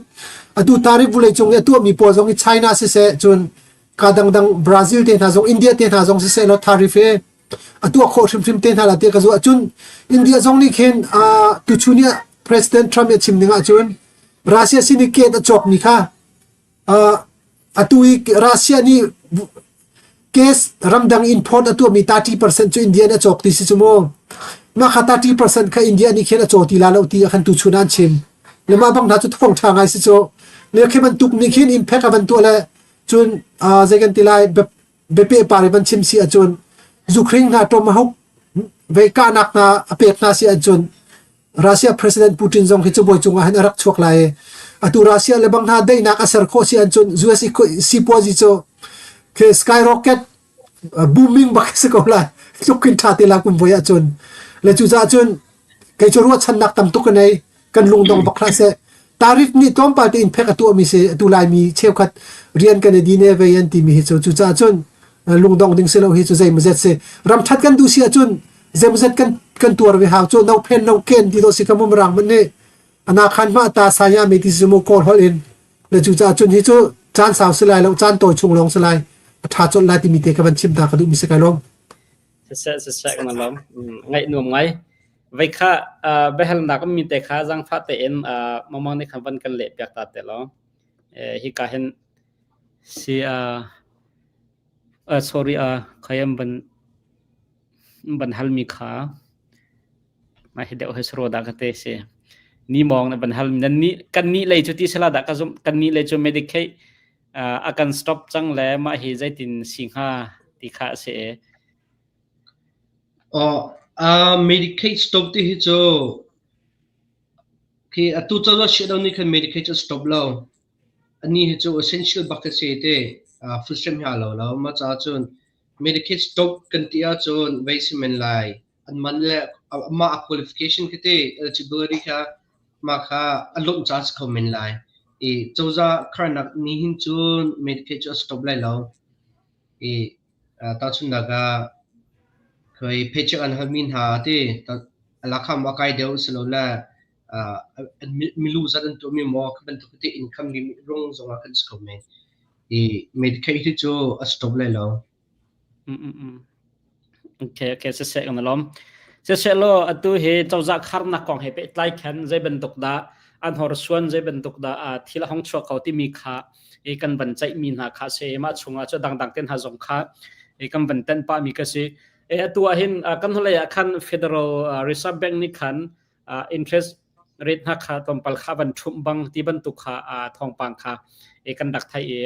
atu tariff vulei cung i a tuahmi pawl zong i China siseh cun ka dangdang Brazil te hna zong India te hna zong siseh law tariff hi a tuah khawh hrimhrim te hna la ti ka zuah cun India zong nih khin tuchun i President Trump i a chim ning ahcun Russia sin i ket a cawkmi kha atu i Russia nih case ramdang import a tuahmi 30% cu India nih a cawk ti si cu mu mah kha 30% kha India nih khin a caw ti la lo ti a kan tuchun an chim le mah bang hna cu thawng ṭha ngai si cu le khi bantuk nih khin impact a van tuah le cun zei kan ti lai biapeh par i van chim si ahcun zukhring hna tomahawk vei kahnak hna a pek hna si ahcun Russia President Putin zong hi cabuai cungah hin a rak chuak lai i atu Russia le bang hna daihnak a ser khawh si ahcun US sipuazi cu khi skyrocket booming bak si ko lai tluk in ṭha te la kum voi ahcun le cucaah cun kei cu ruahchannak tam tuk ka nei kan lungdong bak hlah seh tariff nih tlawmpal tein phek a tuahmi si atu laimi cheukhat rian kan i dine vei an timi hi cu cucaah cun lungdong ding si lo hi cu zeimawzet si ramthat kan duh si ahcun zeimawzet kan kan tuar ve hau cu no phen no ken ti do si ka mumrang man nih ana khan ma ta saya me ti si mu kawl hol in le cucaah cun hi cu. Caan sau si lai lo, caan tawi chung lawng si lai. A ṭha colh lai timi te ka van chim ta ka duhmi si kai lawm. Siseh siseh kan lawm. Ngaih nuam ngai. Vei kha biahalnak mi te kha zangfah tein mamang nih khan van kan leh piak ta te law. Hi ka hin si sorry khayam ban ban halmi kha mah hi deuh hi saro dah ka te si. Ni mong na ban hal nan ni kan ni lei cu ti sala dah ka zum kan ni lei cu Medicaid a kan stop cang le mah hi zeitin si hnga ti kha a si. Aw, Medicaid stop ti hi cu khi atu cozah shutdown nih khan Medicaid cu a stop lo. Anih hi cu essential bak a si te. Food stamp hi aa lo lo. Mah caah cun Medicaid stop kan ti ahcun vei si men lai. An man le amah a qualification khi ti eligibility kha mah kha a lawmh caah a si kho men lai. I cozah kharnak nih hin cun Medicaid cu a stop lai lo. I tahchunhnak ah khoi paycheck an halmi hna ti alakham a kai deuh silole milu zat an tuahmi maw khi bantuk ti income limit rung zongah kan si kho men. I Medicaid hi cu a stop lai lo. Okay, okay, siseh kan lawm. Siseh law atu hi cozah kharnak kong he pehtlai khan zei bantuk dah an horsuan zei bantuk dah thil a hong chuak ko timi kha i kan van ceihmi hna kha si mah chungah cu dangdang ten hna zong kha i kan van tenh pahmi ka si. E atu ah hin kan hnulei ah khan Federal Reserve Bank nih khan interest rate hna kha tlawmpal kha van ṭhumh bang ti bantuk kha thawngpang kha e kan rak theih i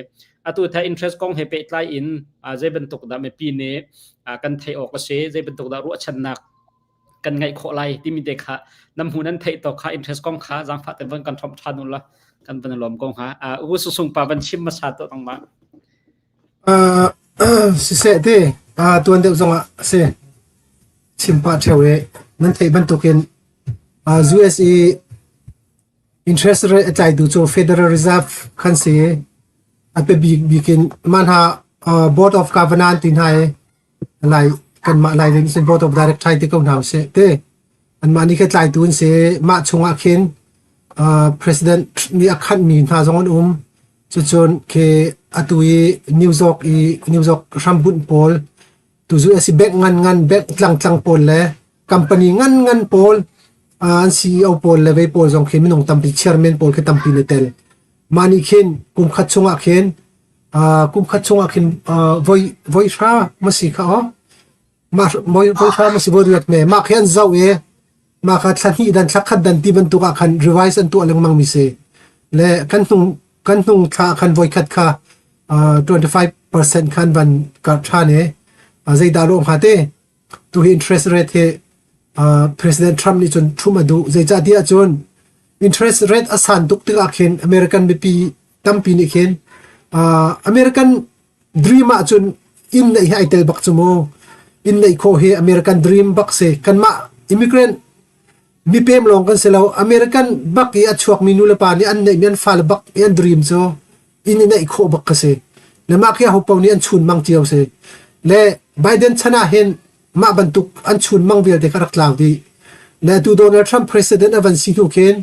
atu tha interest kong he pehtlai in zei bantuk dah mipi nih kan theih awk a si zei bantuk dah ruahchannak kan ngaih khawh lai timi te kha nam hu nan theih to kha interest kong kha zangfah te van kan ṭhomh ṭhan u la kan van lawm ko ha u susung pa van chim hmasa to tang ma. Siseh te tuan deuh zongah a si. Chim pah ṭheo i nan theih bantukin US i interest rate a tlaitu cu Federal Reserve khan si i a biapi bik in mah hna Board of Governor an ti hna i lai kanmah lai nih cun Board of Director ti ko hna usih ti. Anmah nih khin tlaitu an si. Mah chungah khin President nih a khanhmi hna zong an um. Cucun khi atu i New York i New York hrambunh pawl tuzu a si bank ngan ngan bank tlangtlang pawl le company ngan ngan pawl an CEO pawl le vei pawl zong khi minung tampi chairman pawl khi tampi na tel. Mah nih khin kum khat chungah khin kum khat chungah khin voi voi hra ma si kha aw mah voi voi hra ma si voi riat me mah khi an zoh i mah kha thla hnih dan thla khat dan ti bantuk ah khan revise an tuah lengmang mi si le kan hnung kan hnung thla khan voi khat kha 25% khan van karh ṭhan i zeidah lawh hnga te tu hi interest rate hi President Trump nih cun ṭhum a duh zeicahtiah cun interest rate a san tuk tikah khin American mipi tampi nih khin American dream ah cun inn neih hi ai tel bak cu mu inn neih khawh hi American dream bak si kanmah immigrant mipem lawng kan si lo American bak i a chuakmi nu le pa nih an neihmi an fale bak i an dream cu inn i neih khawh bak ka si le mah khi ho paoh nih an chun mang cio si le Biden chan ah hin mah bantuk an chun mang vialte kha rak tlau dih le tu Donald Trump president a van si hnu khin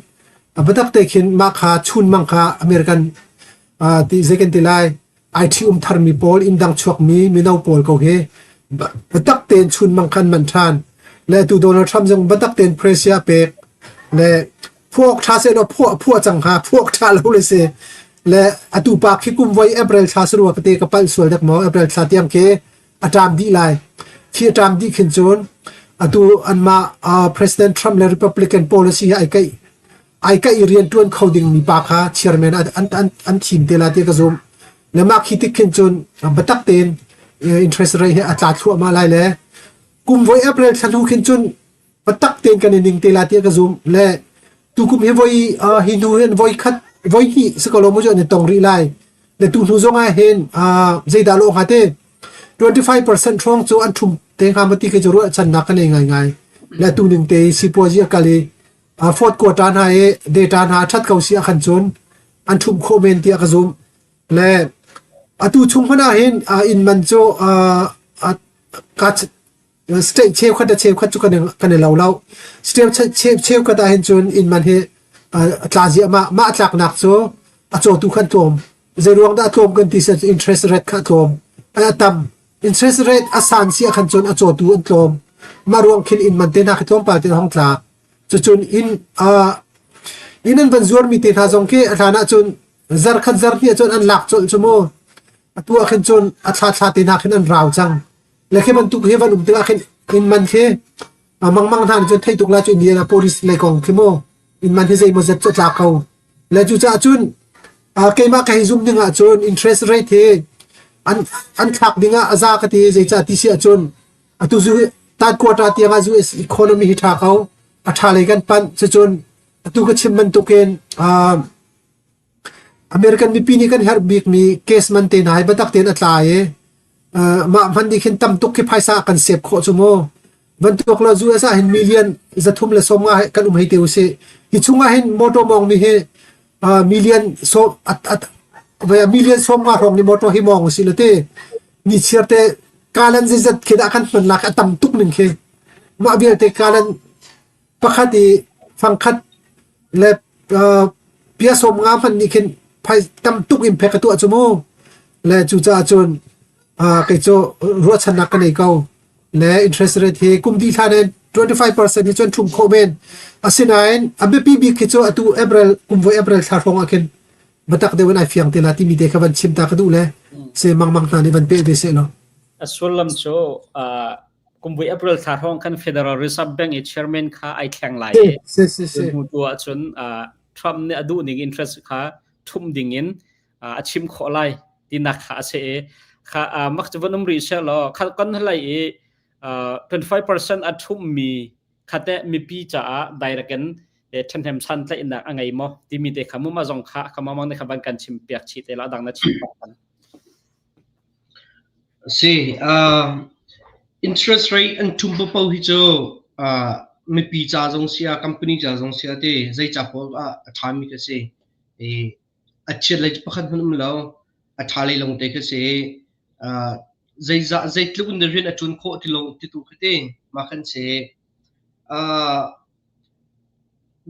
a biatak te khin mah kha chun mang kha American ti zei kan ti lai ai ṭhi-um tharmi pawl inn dang chuakmi mino pawl ko hi biatak tein chunmang khan man ṭhan le tu Donald Trump zong biatak tein pressure pek le phuak ṭha seh law phuah phuah cang hnga phuak ṭha lo le si le atu pa khi kum voi April thla sarua ka te ka palh sual dek maw April thla tiang khi a ṭam dih lai khi a ṭam dih khin cun atu anmah President Trump le Republican policy hi ai kaih ai kaih i rianṭuan kho dingmi pa kha chairman an, an, an, an thim te lai ti ka zumh. Le mah khi tik khin cun biatak tein interest rate hi a tla thluahmah lai le kum voi April thla hnu khin cun biatak tein kan i ning te lai ti ka zumh. Le tukum hi voi uh, hi hnu hin voi khat voi hnih si ko lo mu cu an i tong rih lai. Le tu hnu zong ah hin uh, zeidah lo hnga te 25% hrawng cu an ṭhum te hnga ma ti khi cu ruahchannak ka nei ngaingai. Le tu ning te sipuazi a kal i fourth quarter hna i data hna a ṭhat ko si ahkhan cun an ṭhumh khawh men tiah ka zumh. Le atu chung hmanh ah hin inn man cu state cheukhat le cheukhat cu kan i lo lo. State cheukhat ah hin cun inn man hi a tla ziahmah. Mah tlaknak cu a cawtu khan tlawm. Zei ruang dah a tlawm kan ti si interest rate kha a tlawm. A tam. Interest rate a san si ahkhan cun a cawtu an tlawm. Mah ruang khin inn man te hna khi tlawmpal te hong tla. Cucun inn uh, inn an van zuarmi te hna zong khi a hlan ahcun zar khat zar hnih ahcun an lak colh cu mu. Atu ah khin cun a thla thla te hna khin an rau cang. Le khi bantuk hi van um tikah khin inn man khi mangmang hna nih cun thei tuk la cu Indiana police lei kong khi mu. Inn man hi zeimaw zat cu a tla ko. Le cucaah cun keimah ka hei zum ding ahcun interest rate hi an an thlak ding ah a za ka ti zeicah ti si ahcun atu zu third quarter tiang ah US economy hi ṭha ko a ṭha lei kan panh cucun atu ka chim bantukin American mipi nih kan herh bikmi case man te hna hi biatak tein a tla i mah hman nih khin tam tuk khi phaisa kan save khawh cu mu. Bantuk lo US ah hin million 350 kan um hei te usih. Hi chungah hin motor mawng mi hi million so at at million 50 hrawng ni motor hi mawng usih le te ni chiar te kalan zeizat khi dah kan hman lak a tam tuk ning khi mah vialte kalan pakhat i fangkhat le pia 50 hmanh nih khin phai tam tuk in phek a tuah cu mu le cucaah cun kei cu ruahchannak ka nei ko le interest rate hi kum dih hlan in 25% hi cun ṭhum khawh men asinain a biapi bik khi cu atu April kum voi April thla hrawng ah khin biatak deuh in ai fiang te la timi te kha van chim ta ka duh le se mangmang hna nih van peh ve seh law a sullam cu kumvui April thla hrawng khan Federal Reserve Bank i chairman kha ai thleng lai i si si si hnu tu ahcun Trump nih a duh ning interest kha ṭhumh ding in a chim khawh lai tinak kha a si i kha mak cu van um rih seh law kha kan lai i 25% a ṭhumhmi kha teh mipi caah direct in ṭhahnem santlaihnak a ngei maw timi te kha muma zong kha kha mamang ne kha van kan chim piak chih te la dang na chim pah kan Si, interest rate an ṭhum paohpaoh hi cu mipi ca zong si ah, company ca zong si ah ti zei ca paoh ah a ṭhami kha si. I a chiat lei cu pakhat hmanh um lo. A ṭha lei lawngte kha si. Zeizah zeitluk in rian a ṭuan khawh ti lawng ti tu kha ti mah khan si.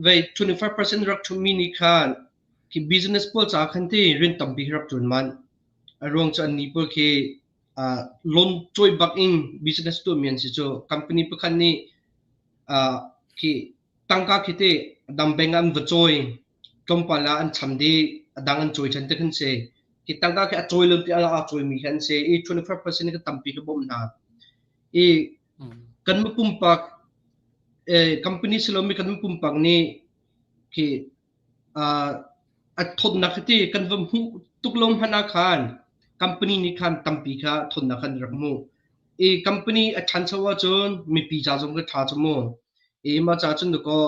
Vei 25% rak ṭhummi nih khan khi business pawl caah khan ti rian tampi rak ṭuan manh. A ruang cu annih pawl khi loan cawi bak in business tuahmi an si cu. Company pakhat nih khi tangka khi ti dang bank ah an va cawi, tlawmpal ah an cham dih, a dang an cawi ṭhan ti khan si. Khi tangka khi a cawi lo ti a cawimi khi an si i 25% khi tampi ka bawmh hna. I kan pumpak company si lomi kan pumpak nih khi A thawtnak hi ti kan va hmuh tuk lo hmanh ah khan company nih khan tampi kha thawtnak an rak hmuh. I company a ṭhancho ahcun mipi ca zong khi ṭha cu mu. I mah ca cun dakaw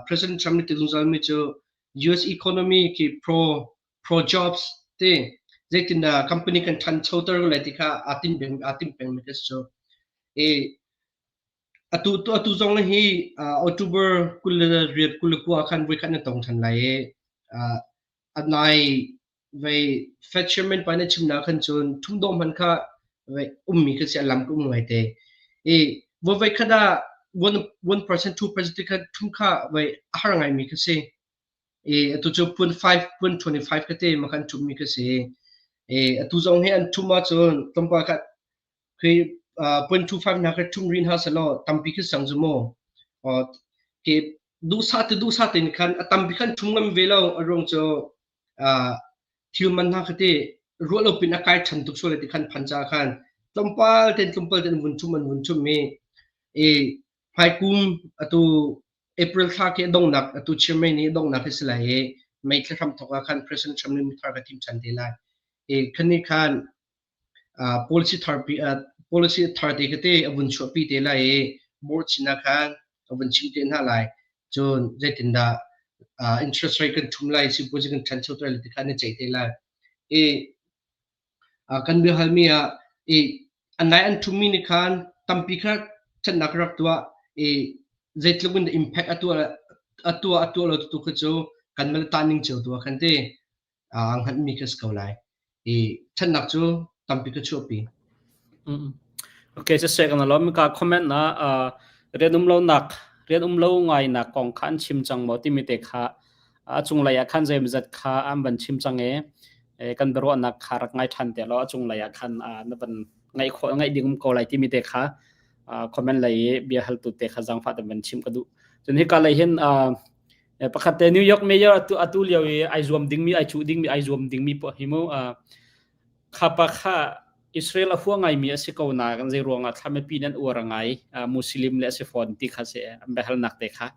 President Trump nih ti zungzalmi cu US economy khi pro pro jobs ti zeitindah company kan ṭhanchoter lai ti kha aa tinh peng aa timh pengmi khi si cu. I Atu zong hi October 28 29 ah khan voikhat na tong ṭhan lai i a nai vei Fed chairman pa nih a chimnak khan cun ṭhumdawh hmanh kha vei ummi khi si a lam ka um ngaite. I voi khat ah 1% 2% ti kha ṭhum kha vei a har ngaimi khi si. I atu cu 0.5 0.25 ka te ma khan ṭhummi khi si. I atu zong hi an ṭhum ahcun tlawmpal kha Khi 0.25 hna kha ṭhum rih hna sehlaw tampi khi sang cu mu. Khi duhsah te duhsah tein khan a tampi khan ṭhum ngam ve lo a ruang cu thil man hna kha ti ruah lo pin a kai ṭhan tuk sual ti khan phan caah khan tlawmpal tein tlawmpal tein vun ṭhum an vun ṭhum i i hmaikum atu April thla khi a donghnak atu Chiang nih a donghnak hi si lai i May thla hram thawk ah khan President Trump nih mithar ka thim ṭhan te lai. I khan nih khan Policy tharpi policy tharte kha a vun chuahpi te lai i board sinah khan a vun chim te hna lai. Cun zeitindah interest rate kan ṭhum lai, sipuazi kan ṭhancho lai ti kha an i ceih te lai. I kan biahalmi ah i an lai an ṭhummi nih khan tampi kha ṭhatnak rak tuah i zeitluk in impact a tuah a tuah a tuah lo tu kha cu kan mal tah ning cio tu ah khan ti aa hngalhmi kha si ko lai. I ṭhatnak cu tampi ka chuahpi. Okay, siseh kan lawm ka comment na rian um lo nak rian um lo ngai nak kong kha an chim cang maw timi te kha a cunglei ah khan zeimazat kha an van chim cang e. Kan biaruahnak kha rak ngai ṭhan te law a cunglei ah khan na van ngaih khawh ngaih ding um ko lai timi te kha comment lei i bia haltu te kha zaangfah te van chim ka duh. Cun hika lei hin pakhat te New York Mayor atu atu lio i ai zuam dingmi ai cuh dingmi ai zuam dingmi poh hi mu kha pa kha Israel a hua ngaimi a si ko na kan zei ruangah thlamipi nan uar ngai Muslim le a si fawn ti kha si an biahalnak te kha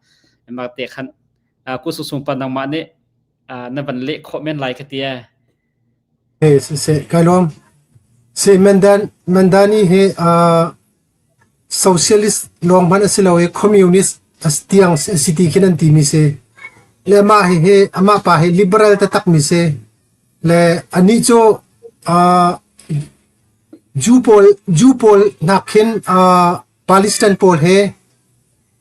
mah te khan kusung pa nangmah nih na van leh khawh men lai ka ti e. Hey, si kai lawm. Si Mandan Mandani hi socialist lawng hmanh a si lo i communist tiang a si ti khin an timi si. Le amah hi hi amah pa hi liberal taktak mi si. Le anih cu Jew pawl Jew pawl nakkhin Palestine pawl he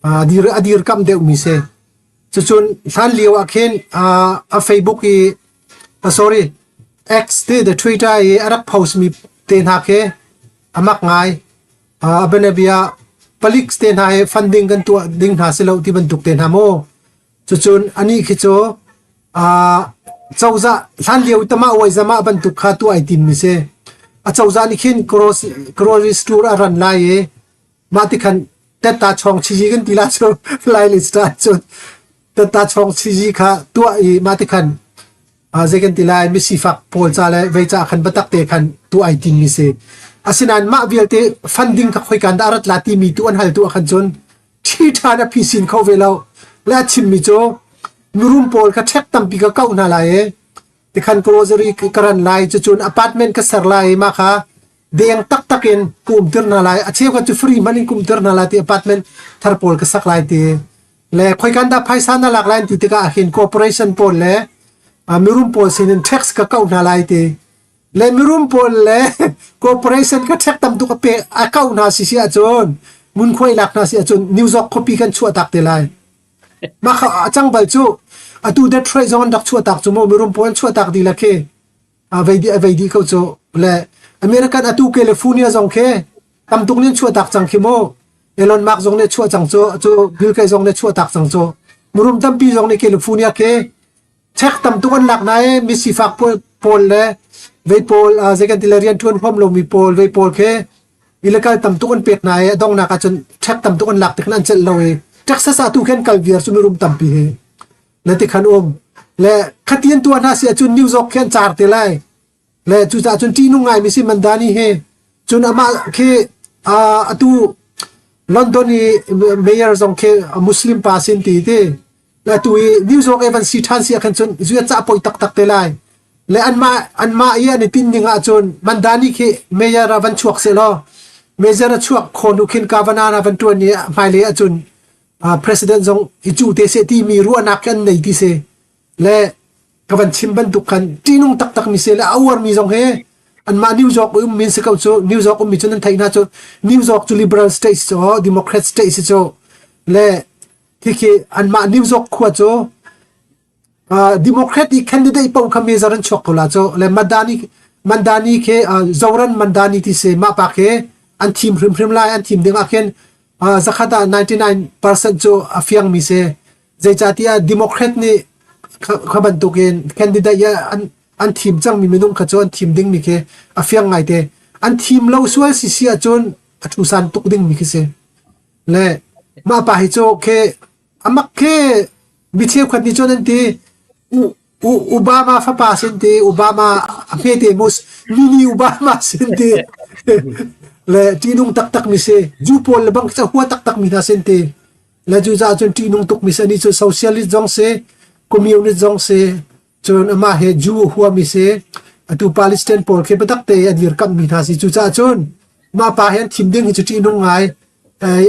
a dir a dirkamh deuhmi si. Cucun hlan lio ah khin a Facebook i sorry X te the Twitter i a rak post mi te hna khi a mak ngai. A bianabia palik te hna hi funding kan tuah ding hna si lo ti bantuk te hna mu. Cucun anih khi cu cozah hlan lio tama uai zama bantuk kha tuah ai tim mi si. A cozah nih khin grocery store a ran lai i mah ti khan tetta chawng chiji kan ti la cu lai le style cun tetta chawng chiji kha tuah i mah ti khan zei kan ti lai misifak pawl ca le vei ca khan batak te khan tuah ai tim mi si. Asinain mah vialte funding kha khoikan dah rat la timi tu an hal tu ah khan cun ṭhi ṭhan a phisin kho ve lo. Le a chimmi cu mirum pawl kha ṭhek tampi ka kauh hna lai i tikhan grocery ka ran lai cucun apartment ka ser lai i mah kha deng taktak in ka umter hna lai. A cheukhat cu free hmanh in ka umter hna lai ti apartment thar pawl ka sak lai ti. Le khoikan dah phaisa na lak lai ti tikah hin corporation pawl le mirum pawl sinin tax ka kauh hna lai ti. Le mirum pawl le corporation ka check tam tuk a pe a kau hna si si ahcun ngunkhuai lak hna si ahcun New York khuapi kan chuah tak te lai. Mah kha a cang bal cu atu Detroit zong an rak chuah tak cu mu mirum pawl an chuah tak dih la khi a vei di a vei di ko cu le American atu California zong khi tam tuk nin chuah tak cang khi mu Elon Musk zong nih chuah cang cu cu Bill Gates zong nih chuah tak cang cu mirum tampi zong nih California khi Check tam tuk an lak na i mi sifak pawl le vei pawl zei kan ti le rian ṭuan huam lomi pawl vei pawl khi illegal tam tuk an pek hna i a donghnak ahcun check tam tuk an lak tik an celh lo i Texas ah tu khin kal viar cu mirum tampi hi le ti khan um le khatian tuah hna si ahcun New York khi an car te lai. Le cucaah cun ṭihnung ngaimi si Mandani hi cun amah khi atu London i mayor zong khi Muslim pa sin ti ti le atu i New York e van si ṭhan si ah khan cun zuat ca poi taktak te lai. Le anmah anmah i an i tinh ning ahcun Mandani khi mayor ah van chuak seh law mayor a chuak khawn u khin governor ah van ṭuan i hmailei ahcun president zong i cuh te seh timi ruahnak khi an nei ti si. Le ka van chim bantuk khan ṭihnung taktak mi si le a uarmi zong hi anmah New York um min si ko cu New York ummi cu nan theih hna cu New York cu liberal state si cu Democrat state si cu le khikhi anmah New York khua cu Democrat i candidate paoh kha major an chuak ko la cu le Mandani Mandani khi Zoran Mandani ti si mah pa khi an thim hrimhrim lai an thim ding ah khin zakhat ah 99% cu a fiang mi si. Zeicahtiah Democrat nih kha bantukin candidate an an thim cangmi minung kha cu an thim dingmi khi a fiang ngaite. An thim lo sual si si ahcun a ṭhusan tuk dingmi khi si. Le mah pa hi cu khi amak khi mi cheukhat nih cun an ti Obama fapa sin ti Obama a hmete mus mini Obama sin ti le ṭihnung taktak mi si Jew pawl le bang ca hua taktak mi hna sin ti Le cucaah cun ṭihnung tukmi si. Anih cu socialist zong si, communist zong si, cun amah hi Jew a huami si. Atu Palestine pawl khi biatak te a dirkamhmi hna si. Cucaah cun mah pa hi an thim ding hi cu ṭihnung ngai.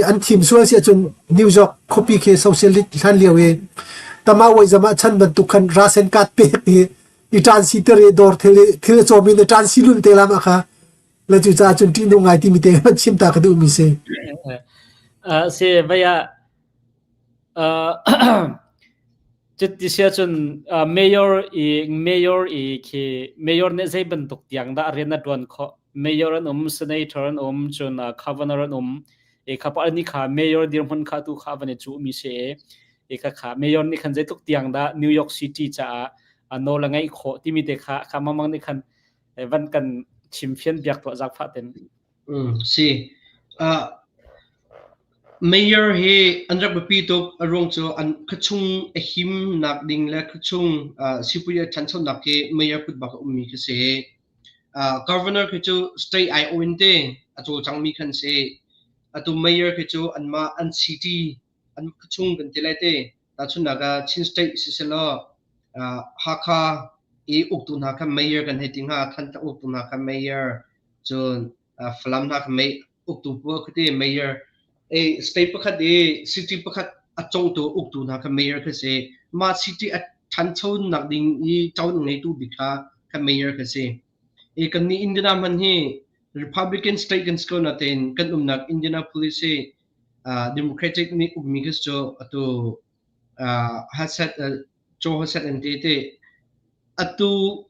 An thim sual si ahcun New York khuapi khi socialist hlan lio i tama wai ah chan bantuk khan ration card pek i i ṭan siter i dawr thil thil a cawm in i ṭan si lul te lam ah kha Le cucaah cun ṭihnung ngai timi te hmanh chim ta ka duhmi si. Si vei ah cuti sia cun mayor i mayor i khi mayor nih zei bantuk tiang dah rian a ṭuan khawh? Mayor an um, senator an um, cun governor an um. E kha pa ni kha mayor dirhmun kha tu kha van i cuhmi si e. E kha kha mayor nih khan zeitluk tiang dah New York City caah Nawl a ngeih khawh timi te kha kha mamang nih khan van kan chim fian biak tuah zaangfah ten. Si. Mayor hi an rak biapi tuk. A ruang cu an khuachung a himnak ding le khuachung sipuai a ṭhanchonak hi mayor kut bak a ummi khi si. Governor khi cu state aiawh in te a cawlcangmi khan si. Atu mayor khi cu anmah an city an khuachung kan ti lai te. Tahchunhnak ah Chin State sisehlaw Hakha i uktu hna kha mayor kan hei ti hnga, Thantlang uktu hna kha mayor, cun Falam hna kha uktu pawl khi ti mayor. State pakhat i city pakhat a congtu uktu hna kha mayor khi si. Mah city a ṭhanchonak ding i ṭo ngeitu bik kha kha mayor khi si. Kannih Indiana hmanh hi Republican state kan si ko natein kan umnak Indianapolis hi Democratic nih ukmi khi cu atu haset Joe Haset an ti ti. Atu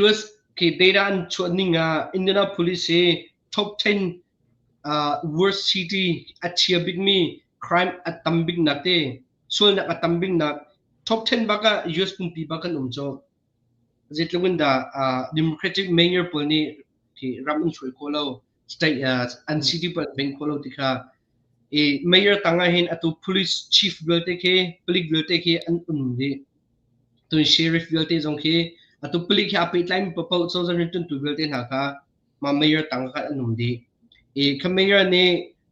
US khi data an chuah ning ah Indianapolis hi top 10 worst city a chia bikmi crime a tam bik nak te sualnak a tam bik nak top 10 bak ah US pumpi bak kan um cu. Zeitluk in dah Democratic mayor pawl nih khi ram an hruai khawh lo state an city pawl an veng khawh lo ti kha i mayor tang ah hin atu police chief vialte khi palik vialte khi an um dih. Tun sheriff vialte zong khi atu palik he aa pehtlaimi paohpaoh cozah rianṭuantu vialte hna kha mah mayor tang kha an um dih. I kha mayor nih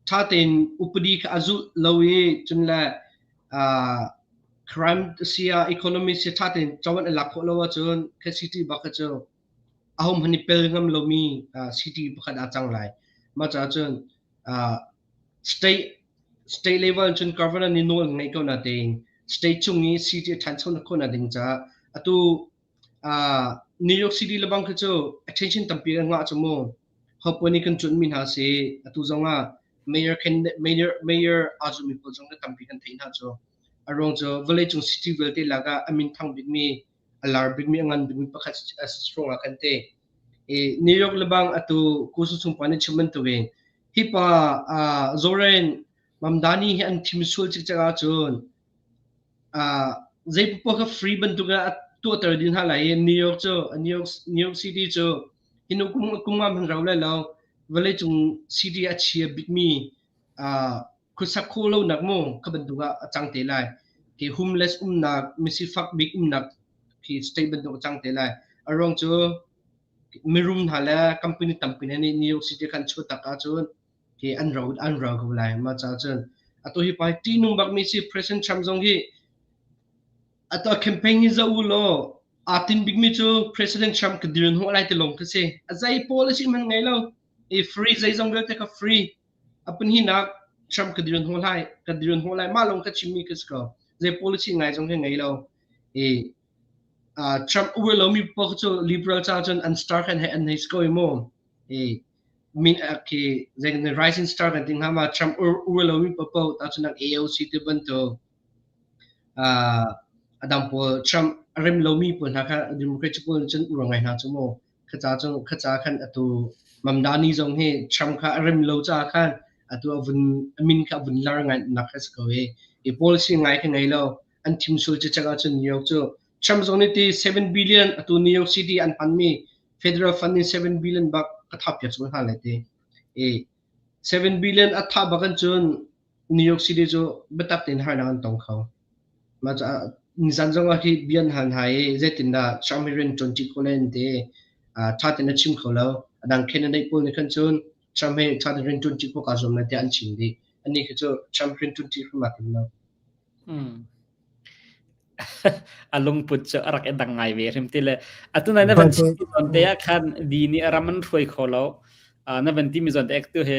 ṭha tein upadi kha a zulh lo i cun le crime si ah economy si ṭha tein cawan an lak khawh lo ahcun kha city bak kha cu ahohmanh nih pel ngam lomi city pakhat ah cang lai. Mah caah cun state state level cun governor nih nawl an ngeih ko natein state chung i city a ṭhanchonak khawhnak ding caah atu New York City lebang khi cu attention tampi kan ngah cu mu. Hopo nih kan cunmi hna si. Atu zong ah mayor mayor mayor aa zummi pawl zong tampi kan theih hna cu. A ruang cu vawleicung city vialte lakah a min thang bikmi, a lar bikmi, a ngan bikmi pakhat a si ruangah kan ti. I New York lebang atu Kusu chungpa nih chim bantukin hi pa Zoran Mamdani hi an thim sual cikcek ahcun Zei poah kha free bantuk ah a tuahter dih hna lai i New York cu New York, New York City cu hi nu kum kum nga hmanh rau lai lo vawleicung city a chia bikmi khuasak khawh lonak mu kha bantuk ah a cang te lai. Khi homeless umnak, misifak bik umnak khi state bantuk a cang te lai. A ruang cu mirum hna le company tampi hna nih New York City khan chuah tak ahcun hi an ro an ro ko lai. Mah caah cun atu hi pa ṭihnung bakmi si President Trump zong hi atu a campaign hi zoh u law aa tin bikmi cu President Trump ka dir hnawh lai ti lawng khi si. A zei policy hmanh ngei lo. I free zeizong vialte ka free. A pahnihnak Trump ka dir hnawh lai, ka dir hnawh lai. Mah lawng ka chimmi khi si ko. Zei policy ngai zong hi ngei lo. I Trump uar lomi paoh cu liberal ca cun an star khan hei an hei si ko i mu. I min khi zei rising star kan ti hnga ma Trump ur lomi paohpaoh tahchunhnak AOC ti bantuk a dang pawl Trump a rem lomi pawl hna kha Democrat pawl cun ur ngai hna cu mu kha ca cu kha ca khan atu Mamdani zong hi Trump kha a rem lo caah khan atu a vun a min kha a vun lar ngai nak kha si ko i i policy ngai kha ngei lo an thim sul cicak ahcun New York cu Trump zong nih ti 7 billion atu New York City an hmanmi federal funding 7 billion bak ka thap piak cu hna lai ti. I 7 billion a tha bak an cun New York City cu biatak tein harnak an tong kho. Mah caah nizan zong ah hi bian hal hna i zeitindah Trump hi rian ṭuan ṭi kho len ti ṭha tein a chim kho lo. A dang candidate pawl nih khan cun Trump hi ṭha tein rian ṭuan ṭi khawh kaa zuam lai tiah an chim dih. Anih khi cu Trump rian ṭuan ṭi hrim aa tim lo. A lungput cu a rak i dang ngai ve hrim ti le atu nai na van chim zawn te ah khan di nih ram an hruai kho lo. Na van timi zawn te tu he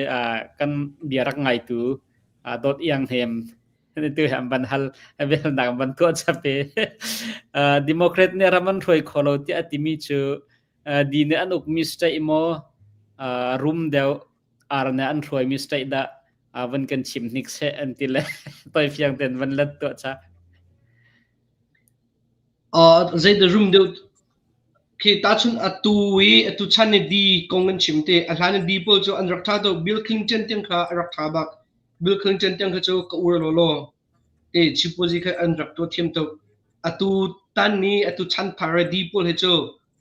kan bia rak ngaitu dawt iang hem tu he an van hal velnak an van tuah chap i Democrat nih ram an hruai kho lo tiah a timi cu di nih an ukmi state maw rum deuh ar nih an hruaimi state dah van kan chim hnik seh an ti le toi fiang ten van let tuah cha. Zei da rum deuh khi tahchun atu i atu chan i di kong an chim te a hlan i di pawl cu an rak tha to Bill Clinton tiang kha a rak tha bak Bill Clinton tiang kha cu ka ur lo law te chipozi kha an rak tuah thiam tuk. Atu tan ni atu chan thar di pawl hi cu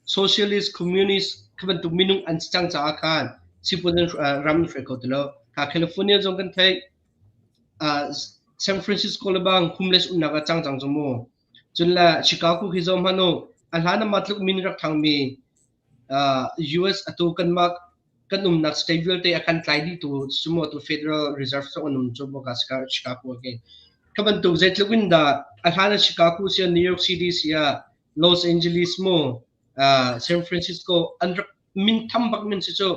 socialist, communist kha bantuk minung an si cang caah khan sipuan ram an hruai kho ti lo. Kha California zong kan theih. San Francisco le bang homeless umnak ah cang cang cu mu. Cun le Chicago khi zoh hmanh u, a hlan ah mah tluk min rak thangmi US atu kanmah kan umnak state vialte a kan tlai dihtu sumo tu Federal Reserve zong an um cu boka Chicago ke. Kha bantuk zeitluk in dah a hlan ah Chicago sia New York City sia Los Angeles mu San Francisco an rak min tham bak min si cu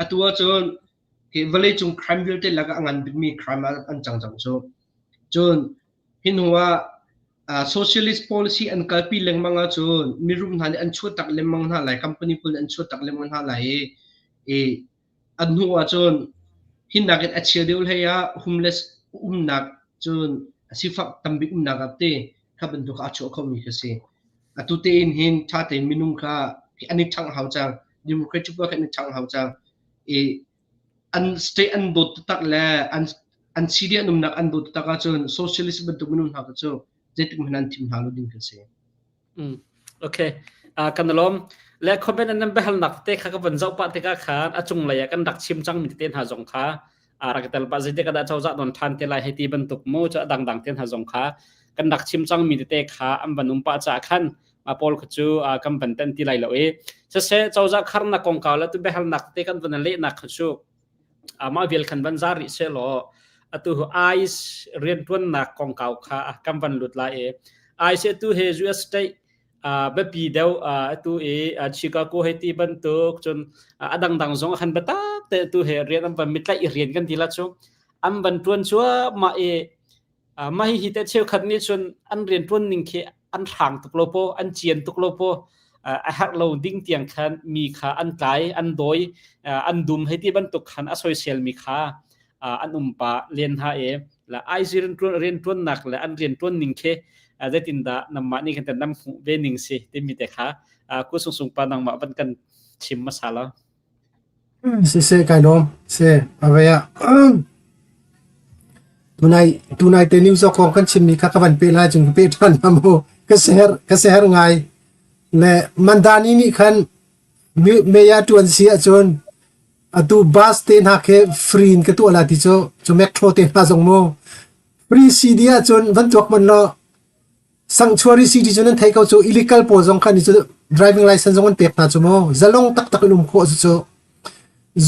atu ahcun hi vawleicung crime vialte lakah a ngan bikmi crime ah an cang cang cu. Cun hi hnu ah socialist policy an kalpi lengmang ahcun mirum hna nih an chuahtak lengmang hna lai, company pawl nih an chuahtak lengmang hna lai i, i an hnu ahcun hi nakin a chia deuh hlei ah homeless umnak cun sifak tambik umnak ah te kha bantuk a chuah khomi kha si. Atu tein hin ṭha tein minung kha an i ṭhangh hau cang. Democratic pawl kha an i ṭhangh hau cang. I an state an dawt taktak le an an city an umnak an dawt taktak ahcun socialist bantuk minung hna kha cu zeitik hmanh an thim hna lo ding kan si. Mm. Okay. Uh, kan lawm. Le comment an nan biahalnak te kha ka van zoh pah tikah khan a cunglei ah kan rak chim cang mi te hna zong kha a rak tel pah zeitik dah cozah don than te lai hei ti bantuk mu chu dang dang te hna zong kha kan rak chim cang mi tete kha an van um pah cha khan ma pawl kha cu kan van ten ti lai lo i siseh cozah kharnak kongkau le tu biahalnak te kan van leh nak kha cu mah vial khan van zar rih se law atu ICE riantuannak kongkau kha kan van lut lai i ICE tu he US state biapi deuh atu i Chicago hei ti bantuk cun a dangdang zong khan biatak te tu he rian an van mitlaih rian kan ti la cu an van tuan cuahmah i mah hihi te cheukhat nih cun an riantuan ning khi an hrang tuk lo paw an cian tuk lo paw a herh lo ding tiang khan mi kha an tlai an dawi an dum hei ti bantuk khan a soisel mi kha an um pa len ha e la IC riantuan riantuannak le an riantuan ning khi zeitindah namah nih kan nam hmuh ve ning si timi te kha ku sung sung pa nangmah van kan chim hmasa la. Siseh kai lawm. Si avei ah tunai tunai te news kong kan chimmi kha ka van pe lai cun ka pe ṭhan na mu. Ka seher ka seher ngai. Le Mandani nih khan meya ṭuan si ahcun atu bus te hna khi free in ka tuah la ti cu cu metro te hna zong mu free CD ahcun van tuak man law Sanctuary City cu nan theih ko cu illegal pawl zong khan cu driving license zong an pek hna cu mu zalong taktak in um khawh cu cu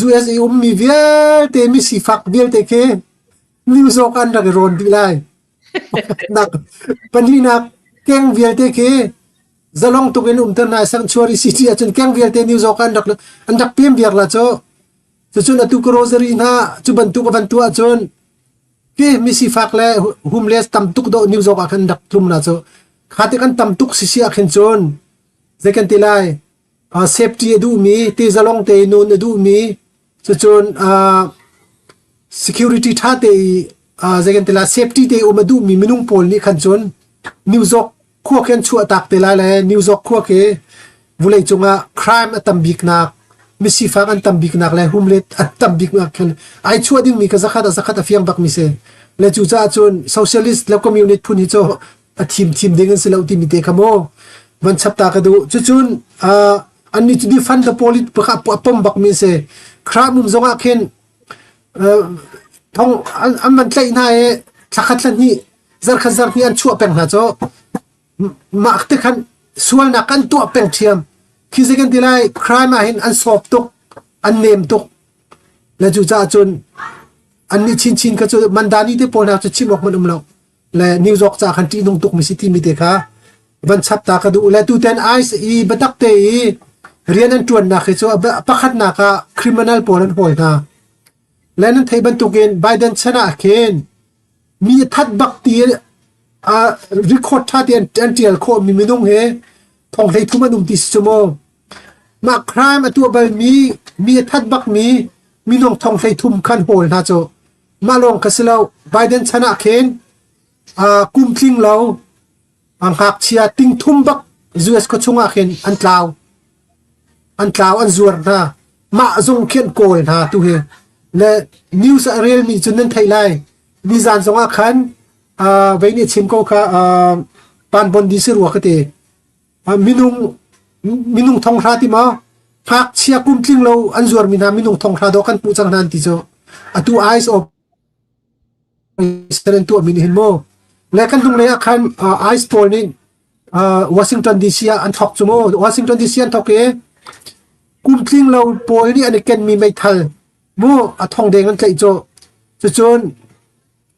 US i ummi vialte mi sifak vialte khi New York an rak i rawn dih lai nak pahnihnak keng vialte khi zalong tuk in umter hna sanctuary city ahcun keng vialte New York an rak an rak pem viar la cu cucun atu grocery hna cu bantuk a van tuah ahcun Hi mi sifak le homeless tam tuk dawh New York ah khan rak tlum na cu kha te kan tam tuk sisi ah khin cun zei kan ti lai uh, safety a duhmi ti zalong te nun a duhmi cucun uh, security tha te i uh, zei kan ti lai safety te um a duhmi minung pawl nih khan cun New York khua khi an chuah tak te lai le New York khua khi vulei cungah crime a tam biknak misifak an tam biknak le homeless an tam biknak khan ai chuah dingmi ka zakhat a zakhat a fiang bak mi si le cu caah cun socialist le communist phun hi cu a thim thim ding an si lo timi te kha mu van chap ta ka duh cucun uh, an ni cu defund the police pakha a pom bak mi si crime um zongah khin uh, thong an, an van tlaih hna i thlakhat thla zarkhat zarhnih an chuah peng hna cu mah te khan sualnak kan tuah peng ṭhiam khi zei kan ti lai crime ah hin an sawp tuk an nem tuk le cu caah cun an nih chinchin kha cu mandani te pawl hna cu chim awk man um lo le New York ca khan ṭihnung tuk mi si timi te kha van chap ta ka duh le tuten ICE i biatak te i rian an ṭuannak hi cu pakhatnak ah criminal pawl an hawl hna le nan theih bantukin Biden chan ah khin Mi a that bak ti uh, record ṭha te an, an ṭial khawhmi minung he thong 33 an um ti si cu mu. Mah crime a tuah balmi, mi a that bakmi minung thong 33 khan hawl hna cu. Mah lawng kha si lo. Biden chan ah khin uh, kum tling lo uh, ngakchia ting thum bak US khuachung ah khin an tlau. An tlau an zuar hna. Mah zung khi an kawl hna tu hi. Le news a relmi cun nan theih lai. Nizan zongah khan uh, vei nih chim ko kha uh, Pan bon di si rua ka ti. Minung minung thonghra ti maw ngakchia kum tling lo an zuarmi hna minung thonghra dawh kan hmuh cang hna an ti cu. Atu ICE an tuahmi nih hin mu le kan hnunglei ah khan ICE pawl nih Washington DC ah an thawk cu mu. Washington DC an thawk i kum tling lo pawl nih an i kenmi meithal mu a thong deng an tlaih cu. Cucun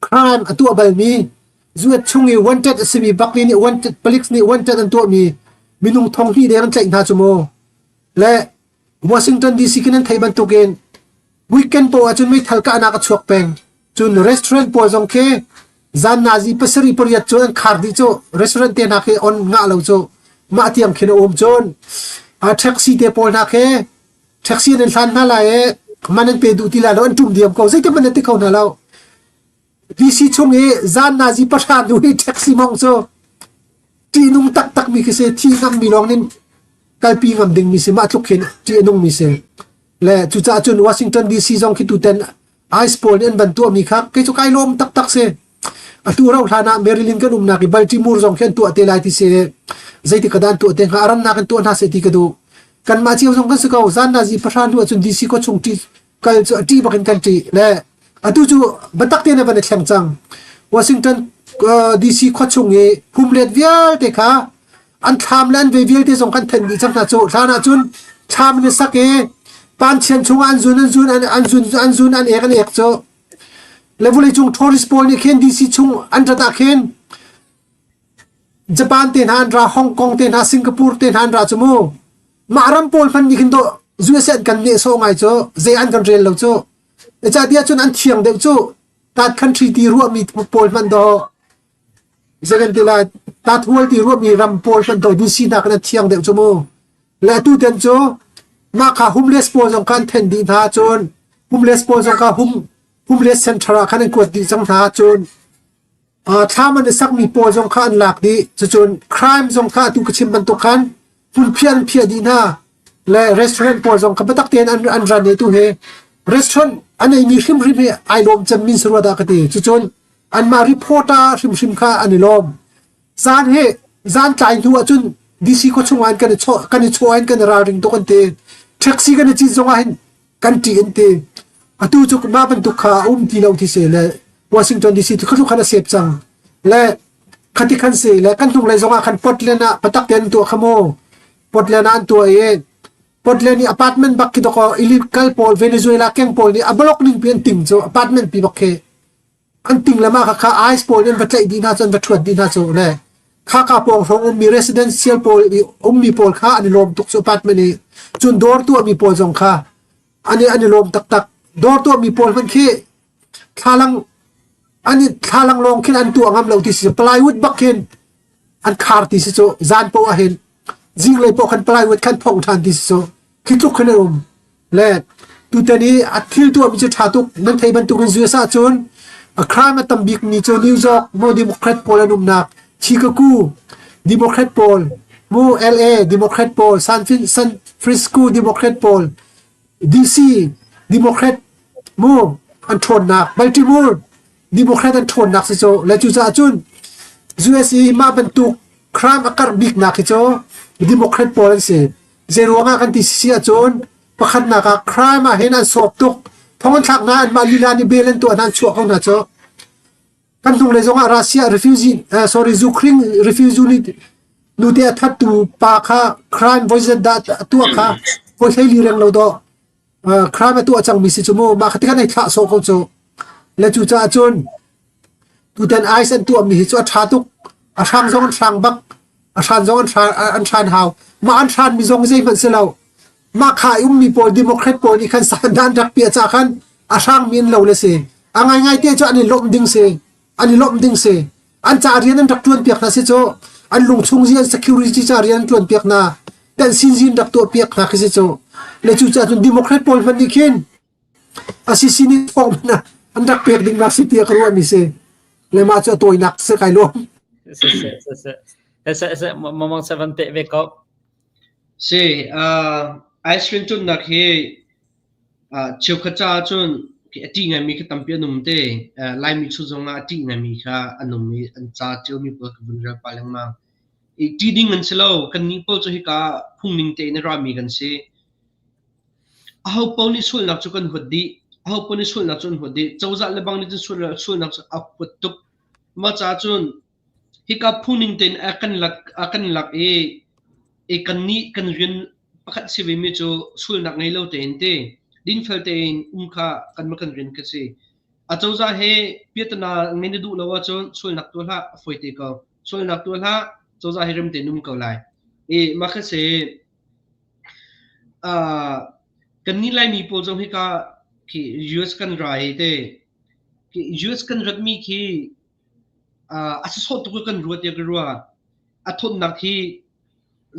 crime a tuah balmi US chung i wanted a simi bakli nih wanted palik nih wanted an tuahmi minung thong hnih deng an tlaih hna cu mu. Le Washington DC kin an theih bantukin weekend paoh ahcun meithal kahnak a chuak peng. Cun restaurant pawl zong khi zan nazi pasarih pariat cu an khar dih cu. Restaurant te hna khi on ngah lo cu. Mah tiang khin a um. Cun taxi te pawl hna khi taxi an in hlan hna lai i man an pe duh ti lai lo, an ṭum diam ko. Zeitin man an ti kho hna lo. DC chung i zan nazi pahra hnu i taxi mong cu ṭihnung taktakmi khi si. Thi ngammi lawng nin kalpi ngam dingmi si. Mah tluk khin ṭih a nungmi si. Le cucaah cun Washington DC zong khi tuten ICE pawl nih an van tuahmi kha kei cu kai lawm taktak si. Atu rauh hlan ah Maryland kan umnak i Baltimore zong khi an tuah te lai ti si. Zeitik ka dan tuah te hnga a rannak in tuah hna seh ti ka duh. Kanmah cio zong kan si ko. Zan nazi pahra hnu ahcun DC khua chung ṭi kal cu a ṭih bak in kan ṭih. Le atu cu biatak tein a van i thleng cang. Washington DC khua chung i humlet vialte kha an thlam le an ve vialte zong kan then dih cang hna cu. Hlan ahcun thlam in a sak i panchian chungah an zun an zun an an zun an zun an ek an ek cu. Le vawleicung tourist pawl nih khin DC chung an rat ah khin Japan te hna an ra, Hong Kong te hna, Singapore te hna an ra cu mu. Mah ram pawl hmanh nih khin dawh USA an kan nehsawh ngai cu, zei an kan rel lo cu. Zeicahtiah cun an thiang deuh cu. That country ti ruahmi pawl hmanh dawh zei kan ti lai, that hual ti ruahmi ram pawl hmanh dawh DC nak in an thiang deuh cu mu. Le atu ten cu mah kha homeless pawl zong kha an then dih hna cun homeless pawl zong kha homeless center ah khan an kuat dih cang hna cun thlam an i sakmi pawl zong kha an lak dih. Cucun crime zong kha atu ka chim bantuk khan hmunphiah an phiah dih hna. Le restaurant pawl zong kha biatak tein an ran i tu hi restaurant an eimi hrimhrim hi ai lawm cem min si rua dah ka ti. Cucun anmah reporter hrimhrim kha an i lawm. Zan hi zan tlai hnu ahcun DC khua chung ah kan i chawh kan i chawh in kan i ralring tuk an ti. Taxi kan i cit zong ah hin kan ṭih an ti. Atu cu mah bantuk kha a um ti lo ti si le Washington DC cu khatluk khan a sep cang. Le khati khan si le kan hnunglei zong ah khan Portland ah patak te an tuah kha mu. Portland ah an tuah i Portland i apartment bak khi dawkaw illegal pawl Venezuela keng pawl nih a block ning pi an ting cu apartment pi bak khi an ting le mah kha ICE pawl nih an va tlaih dih hna cu an va ṭhuat dih hna cu le khaka pawng hrawng ummi residential pawl i ummi pawl kha an i lawm tuk cu apartment i cun dawr tuahmi pawl zong kha an i lawm taktak. Dawr tuahmi pawl hmanh khi thlalang an i thlalang lawng khin an tuah ngam lo ti si plywood bak khin an khar ti si cu zan poah ah hin zinglei poah khan plywood khan phongh ṭhan ti si cu khi tluk khin an um. Le tutan i a thil tuahmi cu ṭha tuk. Nan theih bantukin US ahcun a crime a tam bikmi cu New York maw Democrat pawl an umnak Chicago Democrat pawl mu LA Democrat pawl San San Francisco Democrat pawl DC Democrat mu an ṭhawnnak Baltimore Democrat an ṭhawnnak si cu. Le cucaah cun US i mah bantuk crime a karh biknak hi cu Democrat pawl an si. Zeiruang ah kan ti si ahcun pakhatnak ah crime ah hin an sawp tuk. Thong an thlak hna anmah lila nih bail an tuah hna an chuah ko hna cu. Kan hnunglei zong ah Russia refugee sorry Ukraine refugee nih nute a thattu pa kha crime voi zat dah a tuah kha voi hleili reng lo dawh crime a tuah cangmi si cu mu mah kha tikhan ei thlah sawh ko cu. Le cucaah cun Tutan ICE an tuahmi hi cu a ṭha tuk. A hrang zong an hrang bak. A hran zong an hran, an hran hau. Mah an hranmi zong zeihmanh si lo. Mah kha i ummi pawl Democrat pawl nih khan sandan rak piah ca khan a hrangmi an lo le si. A ngaingai te cu an i lawmh ding si. An i lawmh ding si. An ca rian an rak ṭuan piak hna si cu an lungchung zi an security ca rian an ṭuan piak hna. Tensin zin rak tuah piak hna khi si cu. Le cucaah cun Democrat pawl hmanh nih khin A sisi nih thawng hmanh an rak pek ding nak si tiah ka ruahmi si. Le mah cu a tawinak si kai lawm. Si si si si. Se se mamang se van te ve ko. Si, ice cream tunnak hi cheukhat caah cun a ṭih ngaimi kha tampi an um te. Laimi chung zongah a ṭih ngaimi kha an um i an ca ṭialmi pawl ka vun rel pah lengmang. I ṭih ding an si lo. Kannih pawl cu hika phungning tein a rami kan si. Aho paoh nih sualnak cu kan huat dih. Aho paoh nih sualnak cu an huat dih. Cozah le bang nih cun sualnak cu a huat tuk. Mah caah cun hika phungning tein a kan lak i kannih kan rian pakhat si vemi cu sualnak ngei lo tein ti dinfel tein um kha kanmah kan rian ka si. Acozah he piahtana ngei na duh lo ahcun sualnak tuah hlah, a fawi te ko. Sualnak tuah hlah, cozah he rem tein um ko lai. I mah kha si kannih Laimi pawl zong hika khi US kan ra i te khi US kan ratmi khi a sawsawh tuk kan ruat tiah ka ruah. A thawtnak hi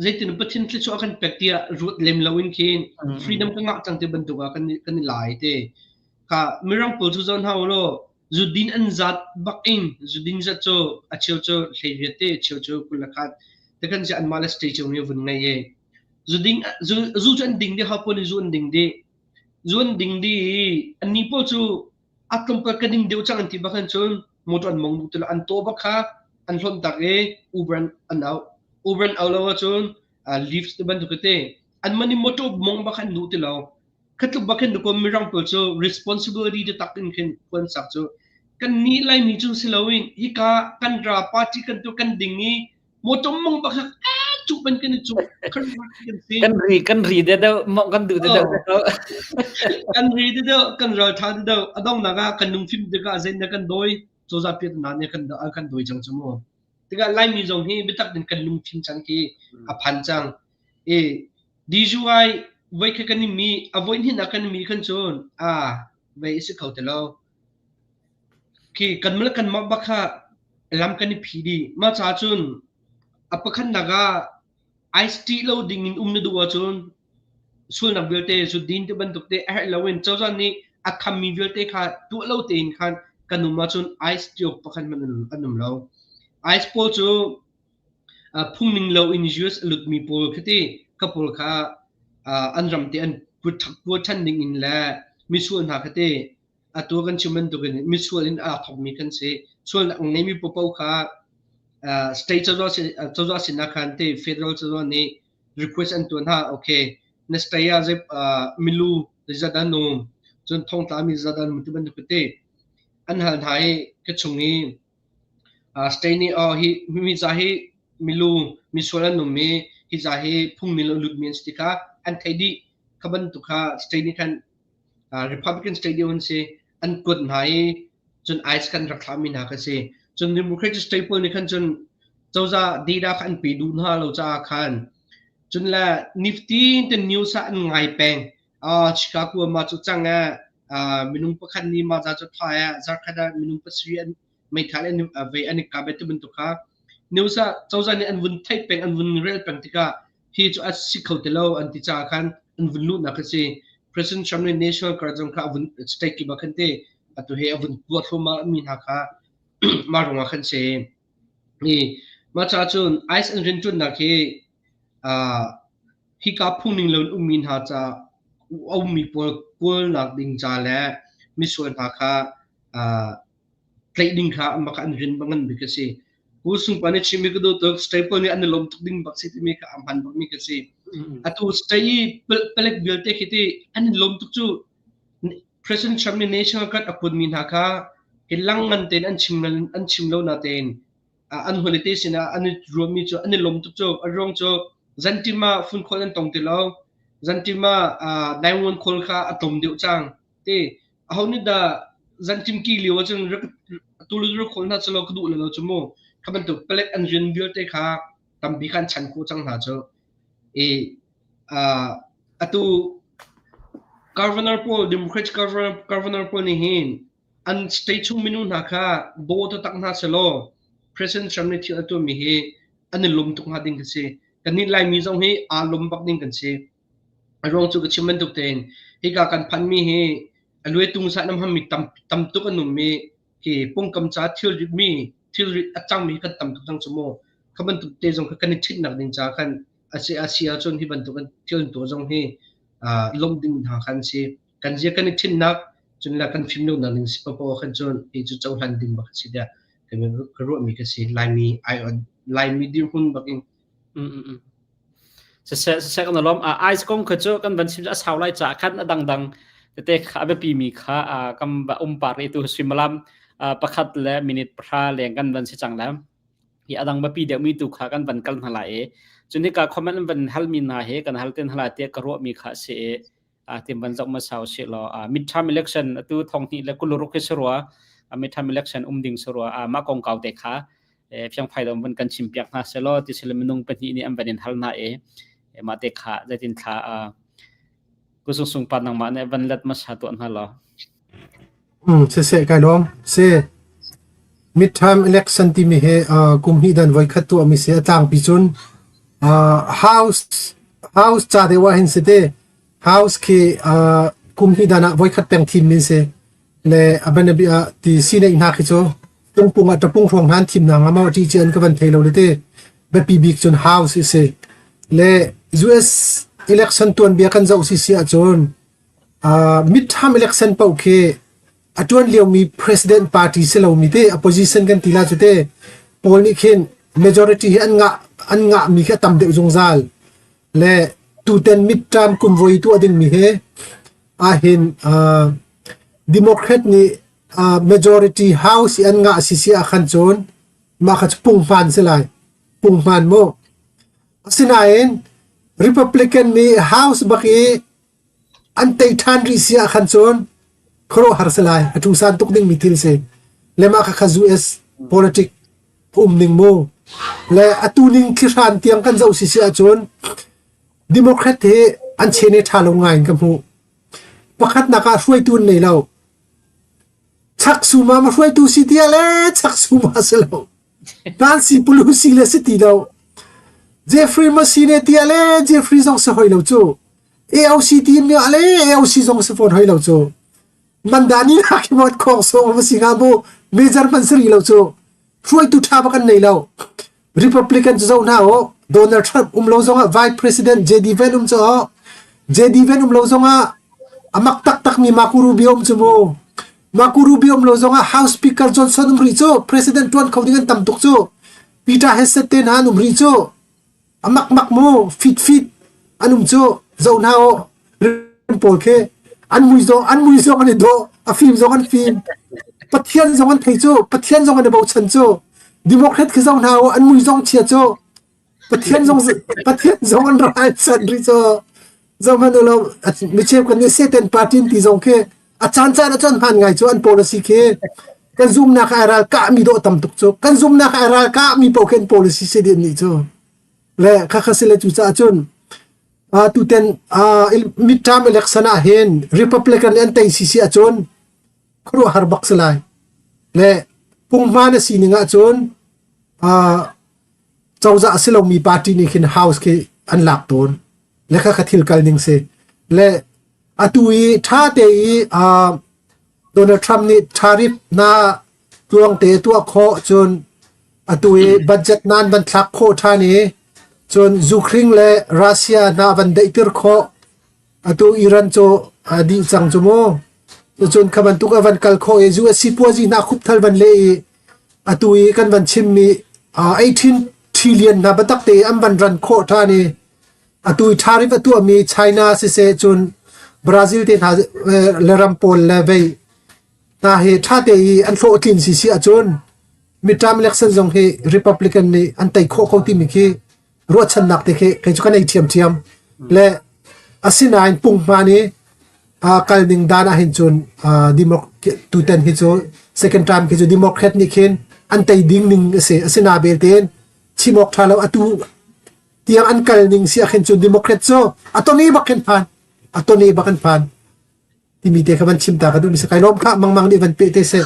zeitin Pathian thluachuah a kan pek tiah ruat lem loin khin freedom ka ngah cang ti bantuk ah kan i lai te. Kha Mirang pawl cu zoh hna u law zudin an zat bak in zudin zat cu a cheu cu 18 te, a cheu cu 21 te kan si anmah le state cio nih vun ngei i zuding zu, zu cu an ding dih ho pawl nih zu an ding dih. Zu an ding dih i annih pawl cu a tlawmpal ka ding deuh cang an ti bak hin cun motor an mong duh ti lo an taw bak kha an hlonh tak i Uber an auh. Uber an auh lo ahcun Lyft te bantuk te an man i motor mong bak an duh ti lo. Kha tluk bak hin dakaw Mirang pawl cu responsibility te tak in khin phuan sak cu kan nih Laimi cu si loin hika kan ra party kan tu kan ding i motor mong bak kha cuh ban kan i cuh kan si kan ri kan ri de deuh mong kan duh de deuh kan ri de deuh kan ral tha de deuh a donghnak ah kan lungfim tikah zein kan dawi cozah piat na nih kan kan dawi cang cu mu tikah Laimi zong hi biatak din kan lungfim cang khi a phan cang i DUI voi kha kan i mi a voi hnin ah kan i mi khan cun a vei si kho ti lo khi kan mal kan mah bak kha lam kan i phi dih mah ca cun a pakhatnak ah ice tea lo ding in um na duh ahcun sulnak vialte zu din ti bantuk te a herh loin cozah nih a khammi vialte kha tuah lo tein khan kan um ahcun ice tea pakhat hmanh an um lo ice pawl cu phungning loin US a lutmi pawl khi ti ka pawl kha an ram te an kuat ṭhan ding in le misual hna kha ti atu kan chim bantukin misual in aa thawkmi kan si. Sualnak ngeimi paohpaoh kha state cozah sinah khan ti federal cozah nih request an tuah hna. Okay, na state ah zei milu zeizat an um, cun thongtlami zeizat an um ti bantuk ti an hal hna i ka chung i State nih oh hi mi ca hi milu misual an um i hi ca hi phungning lo lutmi an si tikah an theih dih. Kha bantuk kha state nih khan Republican state deuh an si. An kuat hna i cun ICE kan rak thlahmi hna kha si. Cun Democratic state pawl nih khan cun cozah data kha an pe duh hna lo caah khan cun le nifty te news ah an ngai peng. Chicago ma cu cang eh minung pakhat nih mah ca cu tha eh zarkhat ah minung pasarih an meithal an vei an i kap ti bantuk kha news ah cozah nih an vun theih peng an vun rel peng tikah hi cu a si kho ti lo an ti caah khan an vun luhnak a si. President Trump nih National Guard zong kha a vun state kip ah khan te atu he a vun tuah thluahmah mi hna kha mah ruangah khan si. I mah caah cun ICE an rianṭuannak hi hika phungning lo in ummi hna ca a ummi pawl kawlnak ding ca le misual hna kha tlaih ding kha mah kha an rian bak ngan bik a si. Pu Sungpa nih chimmi ka duh tuk. State pawl nih an i lawm tuk ding bak si timi kha a hman bakmi ka si. Atu state i palek vialte khi ti an i lawm tuk cu President Trump nih National Guard a kuatmi hna kha hi lang ngan tein an chim lo natein an hawile sinah an i ruahmi cu an i lawm tuk cu a ruang cu zantim ah phone call an tong ti lo zantim ah 911 call kha a tlawm deuh cang ti aho nih dah zantim ki lio ahcun tulu rak call hna cu ka duh lo cu mu kha bantuk palek an rian vialte kha tampi kha an chan khawh cang hna cu i atu governor pawl Democrat governor pawl nih hin an state chung minung hna kha daw taktak hna selaw President Trump nih thil a tuahmi hi an i lawm tuk hnga ding kan si. Kannih Laimi zong hi aa lawm bak ding kan si. A ruang cu ka chim bantuk tein hika kan phanmi hi a luaitung sah nam hammi tam, tam tuk an um i hi pungkam ca thilrit mi thilrit a cangmi kan tam tuk cang cu mu. Kha bantuk te zong kha kan i ṭhitnak ding ca khan a si a si ahcun hi bantuk thil tuah zong hi lawmh ding hna khan si. Kan zia kan i ṭhitnak cun le kan fim lonak ding si paoh khan cun hi cu cohlan ding bak a si tiah ka ruahmi ka si. Laimi ai on. Laimi dirhmun bakin. Siseh siseh kan lawm. Ice kong kha cu kan van chim a sau lai ca khan a dangdang tete kha a biapi mi kha kan va um par i tu suimilam pakhat le minute pahra leng kan van si cang le hi a dang biapi deuh mi tu kha kan van kal hna lai i cunika comment an van hal mi hna hi kan hal ten hala tiah ka ruah mi kha si i tim van zoh hmasa usih law midterm election atu thong hnih le kuluruk hi si rua midterm election um ding si rua mah kongkau te kha fiangfai dom van kan chim piak hna selaw ti sila minung pahnih nih an van in hal hna i mah te kha zeitin thla kusung sung pa nangmah nih van let hmasa tuah hna law. Siseh kai lawm. Si midterm election timi hi kum hnih dan voi khat tuahmi si a tlangpi cun house house ca deuh ah hin si te House khi kum hnih dan ah voikhat peng thim min si le a banabi ah ti sineih hna khi cu tungpung ah tapung hruang hna an thim hna nga maw ti ci an ka van thei lo le te biapi bik cun House i si le US election tuanbia kan zoh si si ahcun midterm election paoh khi a tuan liomi president party si lomi te opposition kan ti la cu te pawl nih khin majority hi an ngah an ngah mi khi a tam deuh zungzal Le tutan midterm kum voi tuah dingmi hi ahhin Democrat nih majority house i an ngah sisi ah khan cun mah kha cu punghman si lai. Punghman mu. Asinain Republican nih house bak i an tei ṭhan rih si ah khan cun khuaruahhar si lai. A ṭusan tuk dingmi thil si. Le mah kha kha US politic um ning mu. Le atu ning thlihran tiang kan zoh si si ahcun Democrat hi an chene ṭha lo ngai in ka hmuh. Pakhatnak ah hruaitu an nei lo. Chak suma ma hruaitu si tiah le chak suma si lo. Nancy Pelosi le si ti lo. Jeffrey Masine tiah le Jeffrey zong si hoi lo cu. AOC ti mi ah le AOC zong si fawn hoi lo cu. Mandani nak hi mot khong song ma si nga bu major man si ri lo cu. Hruaitu tha bak an nei lo. Republican cu zoh hna u. Donald Trump um lo zongah Vice President JD Vance um cu JD Vance um lo zongah a mak taktak mi Marco Rubio um cu mu. Marco Rubio um lo zongah House Speaker Johnson um rih cu President tuan kho ding an tam tuk cu. Peter Hesed te hna an um rih cu. A mak mak mu fit fit an um cu zoh hna u rim pawl khi an mui zong an mui zong an i dawh a fim zong an fim Pathian zong an thei cu Pathian zong an i bochan cu Democrat khi zoh hna u an mui zong chia cu Pathian zong Pathian zong an ral chan ri cu zoh hmanh u law micheu kan nih Satan party ti zong khi a caan caan a caan hman ngai cu an policy khi kan zumnak ai ral kah mi dawh tam tuk cu kan zumnak ai ral kah mi paoh khi an policy si din nih cu le kha kha si le cu caah cun tuten midterm election ah hin Republican an tei si si ahcun khuaruahhar bak si lai le punghman a sining ahcun cozah a si lomi party nih khin house khi an lak tawn le kha kha thil kal ning si le atu i ṭha te i Donald Trump nih tariff na tluangte tuah khawh cun atu i budget nan van thlak khawh ṭhan i cun Ukraine le Russia hna van daihter khawh atu Iran cu a dih cang cu mu cun kha bantuk a van kal khawh i US sipuazi hna khupthal van le i atu i kan van chimmi 18 trillion hna biatak te an van ran khawh ṭhan i atu i tariff a tuahmi China siseh cun Brazil te hna le ram pawl le vei hna hi ṭha te i an hlawhtlin si si ahcun midterm election zong hi Republican nih an tei khawh ko timi khi ruahchannak te khi kei cu ka nei ṭhiamṭhiam le asinain punghman i kal ning dan ah hin cun tutan hi cu second term khi cu Democrat nih khin an tei ding ning a si asina belte in chim awk ṭha lo atu tiang an kal ning si ah khin cun Democrat cu a toni bak khin phan a toni bak an phan timi te kha van chim ta ka duh mi si kai lawm kha mangmang nih van pe te se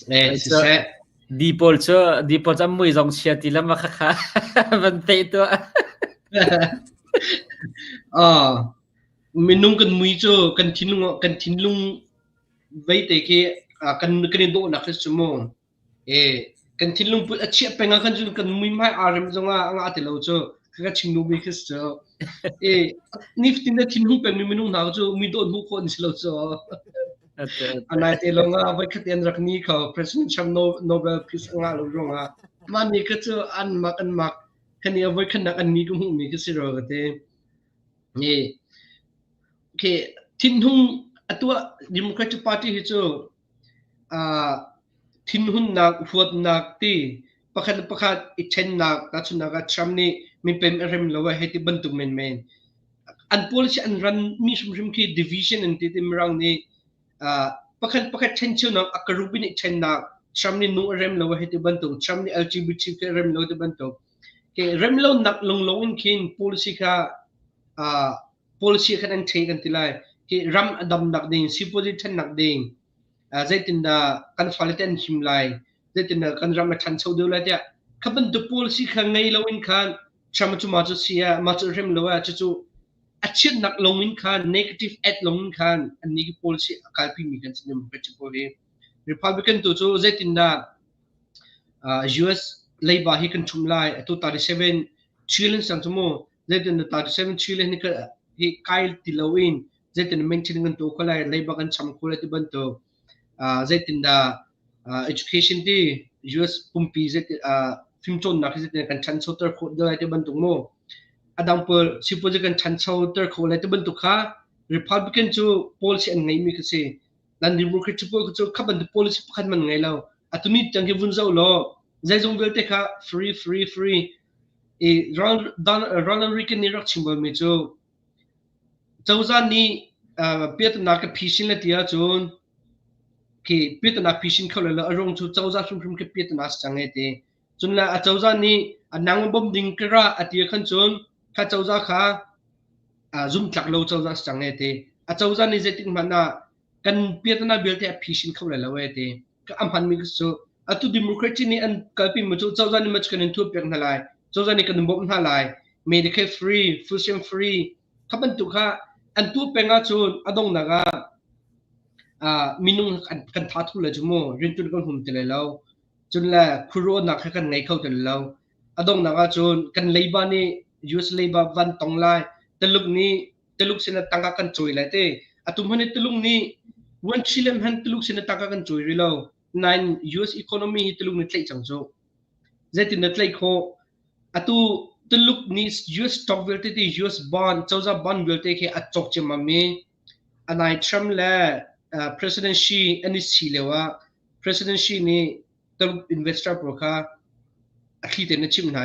Eh, siseh. Di pawl cu di pawl cu an mui zong chia ti lam kha kha van pe tuah. Ah, minung kan mui cu kan thinlung kan thinlung veite khi kan kan i dawhnak khi cu mu. E, kan thinlung put a chiah peng ah khan cun kan muihmai aa rem zongah a ngah ti lo cu ka chim duhmi khi si cu. E, nifatin na thinhung pengmi minung hna cu mi dawt hmuh khawh an si lo cu. Anai te lawng ah voikhat an rak ni kho President Trump Nobel Peace a ngah lo ruangah. Mah ni kha cu an mak an mak. Kan i a voikhatnak an ni ka hmuhmi ka si rua ka ti. Ni okay, thinhung atu ah Democratic Party hi cu thinhunnak, huatnak ti pakhat le pakhat i ṭhennak, tahchunhnak ah Trump nih mipem a rem lo ah hei ti bantuk menmen. An policy an ran mi hrimhrim khi division an ti ti Mirang nih pakhat pakhat ṭhencheunak a karup in i ṭhennak, Trump nih nu a rem lo ah hei ti bantuk, Trump nih LGBT khi a rem lo ti bantuk. Ke rem lonak lunglong in khin policy kha policy khan an ṭhe kan ti lai. Hi ram a damnak ding, sipuazi ṭhannak ding, zeitindah kan fale te an him lai, zeitindah kan ram a ṭhancho deuh lai tiah kha bantuk policy kha ngei loin khan Trump cu mah cu si ah mah cu rem lo ah cucu a chiatnak lawng in khan negative ad lawng in khan annih hi policy a kalpi mi kan si Democrat pawl hi. Republican tu cu zeitindah US leiba hi kan ṭhum lai atu 37 trillion sang cu mu zeitin 37 trillion hi hi kai ti loin zeitin maintain kan tu kho lai leiba kan cham kho lai ti bantuk zeitindah education ti US pumpi zeitin fimcawnnak hi zeitin kan ṭhanchoter khawh lai ti bantuk mu adang pawl sipuazi kan ṭhanchoter kho lai ti bantuk kha Republican cu policy an ngeimi kha si nan Democrat pawl cu kha bantuk policy pakhat man ngei lo atuni tiang hi vun zoh law zeizong vialte kha free free free i Ronald Reagan nih rak chim balmi cu cozah nih piahtana ka phisin le ti ahcun khi piahtana phisin kho lo a ruang cu cozah hrimhrim khi piahtana si cang e ti. Cun le a cozah nih a nang bawmh ding ka ra a ti khan cun kha cozah kha zumhtlak lo cozah si cang e ti. A cozah nih zeitik hmanh ah kan piahtana vialte a phisin kho lai lo e ti. A hmanmi cu atu democracy nih an kalpi mi cu cozah nih mac kan in thuat piak hna lai cozah nih kan in bawmh hna lai Medicare free food stamp free kha bantuk kha an tuah peng ahcun a donghnak ah minung kan tha thu le cu mu riantuan kan hum ti lai lo cun le khuaruahnak kha kan ngei kho ti lo a donghnak ahcun kan leiba nih US leiba van tong lai Taluk nih Tuluk sin ah tangka kan cawi lai te. Atu hmanh hi Tuluk nih 1 trillion hmanh Tuluk sin ah tangka kan cawi rih lo. Nain US economy hi Tuluk nih tlaih cang cu. Zeitin na tlaih khawh? Atu Tuluk nih US stock vialte ti US bond, cozah bond vialte khi a cawk ciammam i anai Trump le President Xi an i si lio ah President Xi nih Tuluk investor pawl kha a thli tein a chimh hna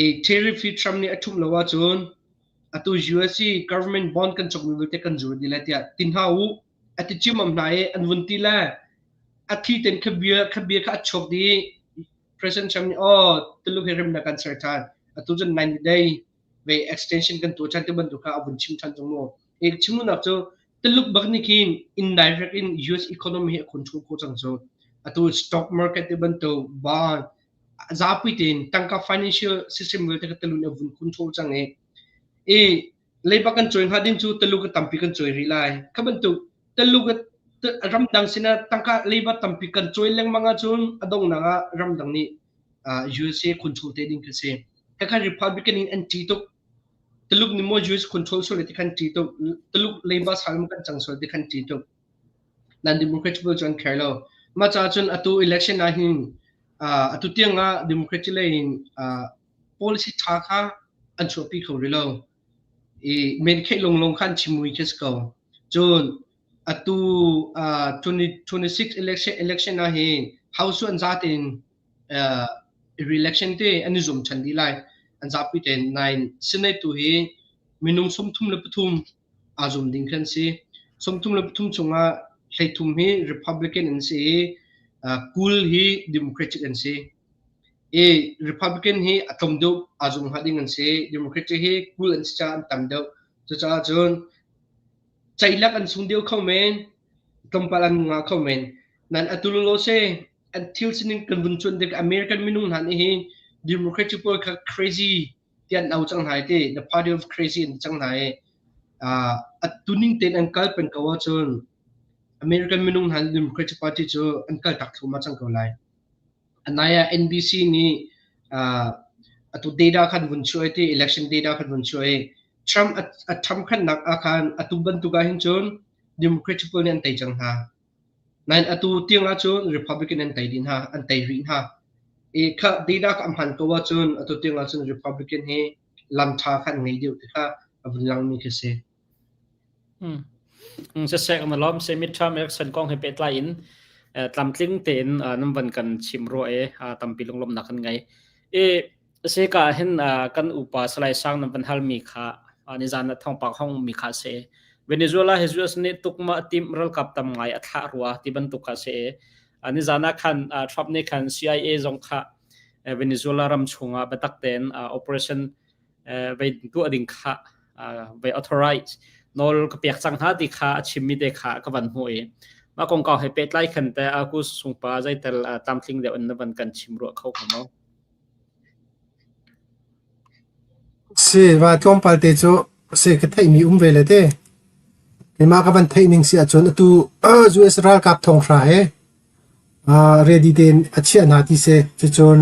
i tariff hi Trump nih a ṭhumh lo ahcun atu US i government bond kan cawkmi vialte kan zur dih lai tiah ti hna u a ti ciammam hna i an vun ti le a thli tein kha bia kha bia kha a chuak dih President Trump nih oh Tuluk hi remnak kan ser ṭhan atu cun 90 day ve extension kan tuah ṭhan ti bantuk kha a vun chim ṭhan zong mu i chimnak cu Tuluk bak nih khin indirect in US economy hi a control khawh cang cu atu stock market ti bantuk bond zapi tein tangka financial system vialte kha Tuluk nih a vun control cang i i leiba kan cawi hnga ding cu Tuluk a tampi kan cawi rih lai kha bantuk Tuluk ramdang sinah tangka leiba tampi kan cawi lengmang ahcun a donghnak ah ramdang nih USA control te ding khi si. Khakha Republican in an ṭih tuk. Tuluk nih maw US control sual ti khan ṭih tuk. Tuluk leiba sal mu kan cang sual ti khan ṭih tuk. Nan Democrat pawl cu an care lo. Mah caah cun atu election ah hin atu tiang ah Democrat lei in policy ṭha kha an chuahpi kho rih lo. I menkheih longlong kha an chim mui khi si ko. Cun atu 2026 election election ah hin House cu an zatein re-election te an i zum ṭhan dih lai. An zapi tein nain Senate tu hi minung 33 aa zum ding khi an si. 33 chungah 13 hi Republican an si i 20 hi Democratic an si. I Republican hi a tlawm deuh aa zum hnga ding an si. Democratic hi 20 an si caah an tam deuh. Cucaah cun ceilak an sung deuh kho men, tlawmpal an ngah kho men. Nan atu lawlaw si an thil sining kan vun cuanh tik American minung hna nih hin Democratic pawl kha crazy ti an au cang hna i ti the party of crazy an ti cang hna i atu ning tein an kal peng ko ahcun American minung hna nih Democratic Party cu an kal tak thluahmah cang ko lai. Anai ah NBC nih atu data khan vun chuah i ti election data khan vun chuah i Trump a Trump khannak ah khan atu bantuk ah hin cun Democratic pawl nih an tei cang hna. Nain atu tiang ahcun Republican an tei dih hna, an tei rih hna. I kha data kha a hman ko ahcun atu tiang ahcun Republican hi lam ṭha kha an ngei deuh ti kha a vun langmi khi si. Siseh kan lawm se midterm election kong he pehtlai in tlamtling tein nan van kan chim rua i tampi lunglawmhnak kan ngei. I seka hin kan upa Salai Sang nan van halmi kha nizan ah thawngpang hong mi kha si. Venezuela hi US nih tukma tim ralkap tam ngai a thlah rua ti bantuk kha si. Nizan ah khan Trump nih khan CIA zong kha Venezuela ram chungah biatak tein operation vei tuah ding kha vei authorize nawl ka pek cang hna ti kha a chimmi te kha ka van hmuh i mah kongkau he pehtlai khan te aku sungpa zeitel tlamtling deuh in na van kan chim ruah kho kha maw? Si va tlawmpal te cu si ka theihmi um ve le te. Keimah ka van theih ning si ahcun atu US ralkap thonghra he ready tein a chiah hna ti si. Cucun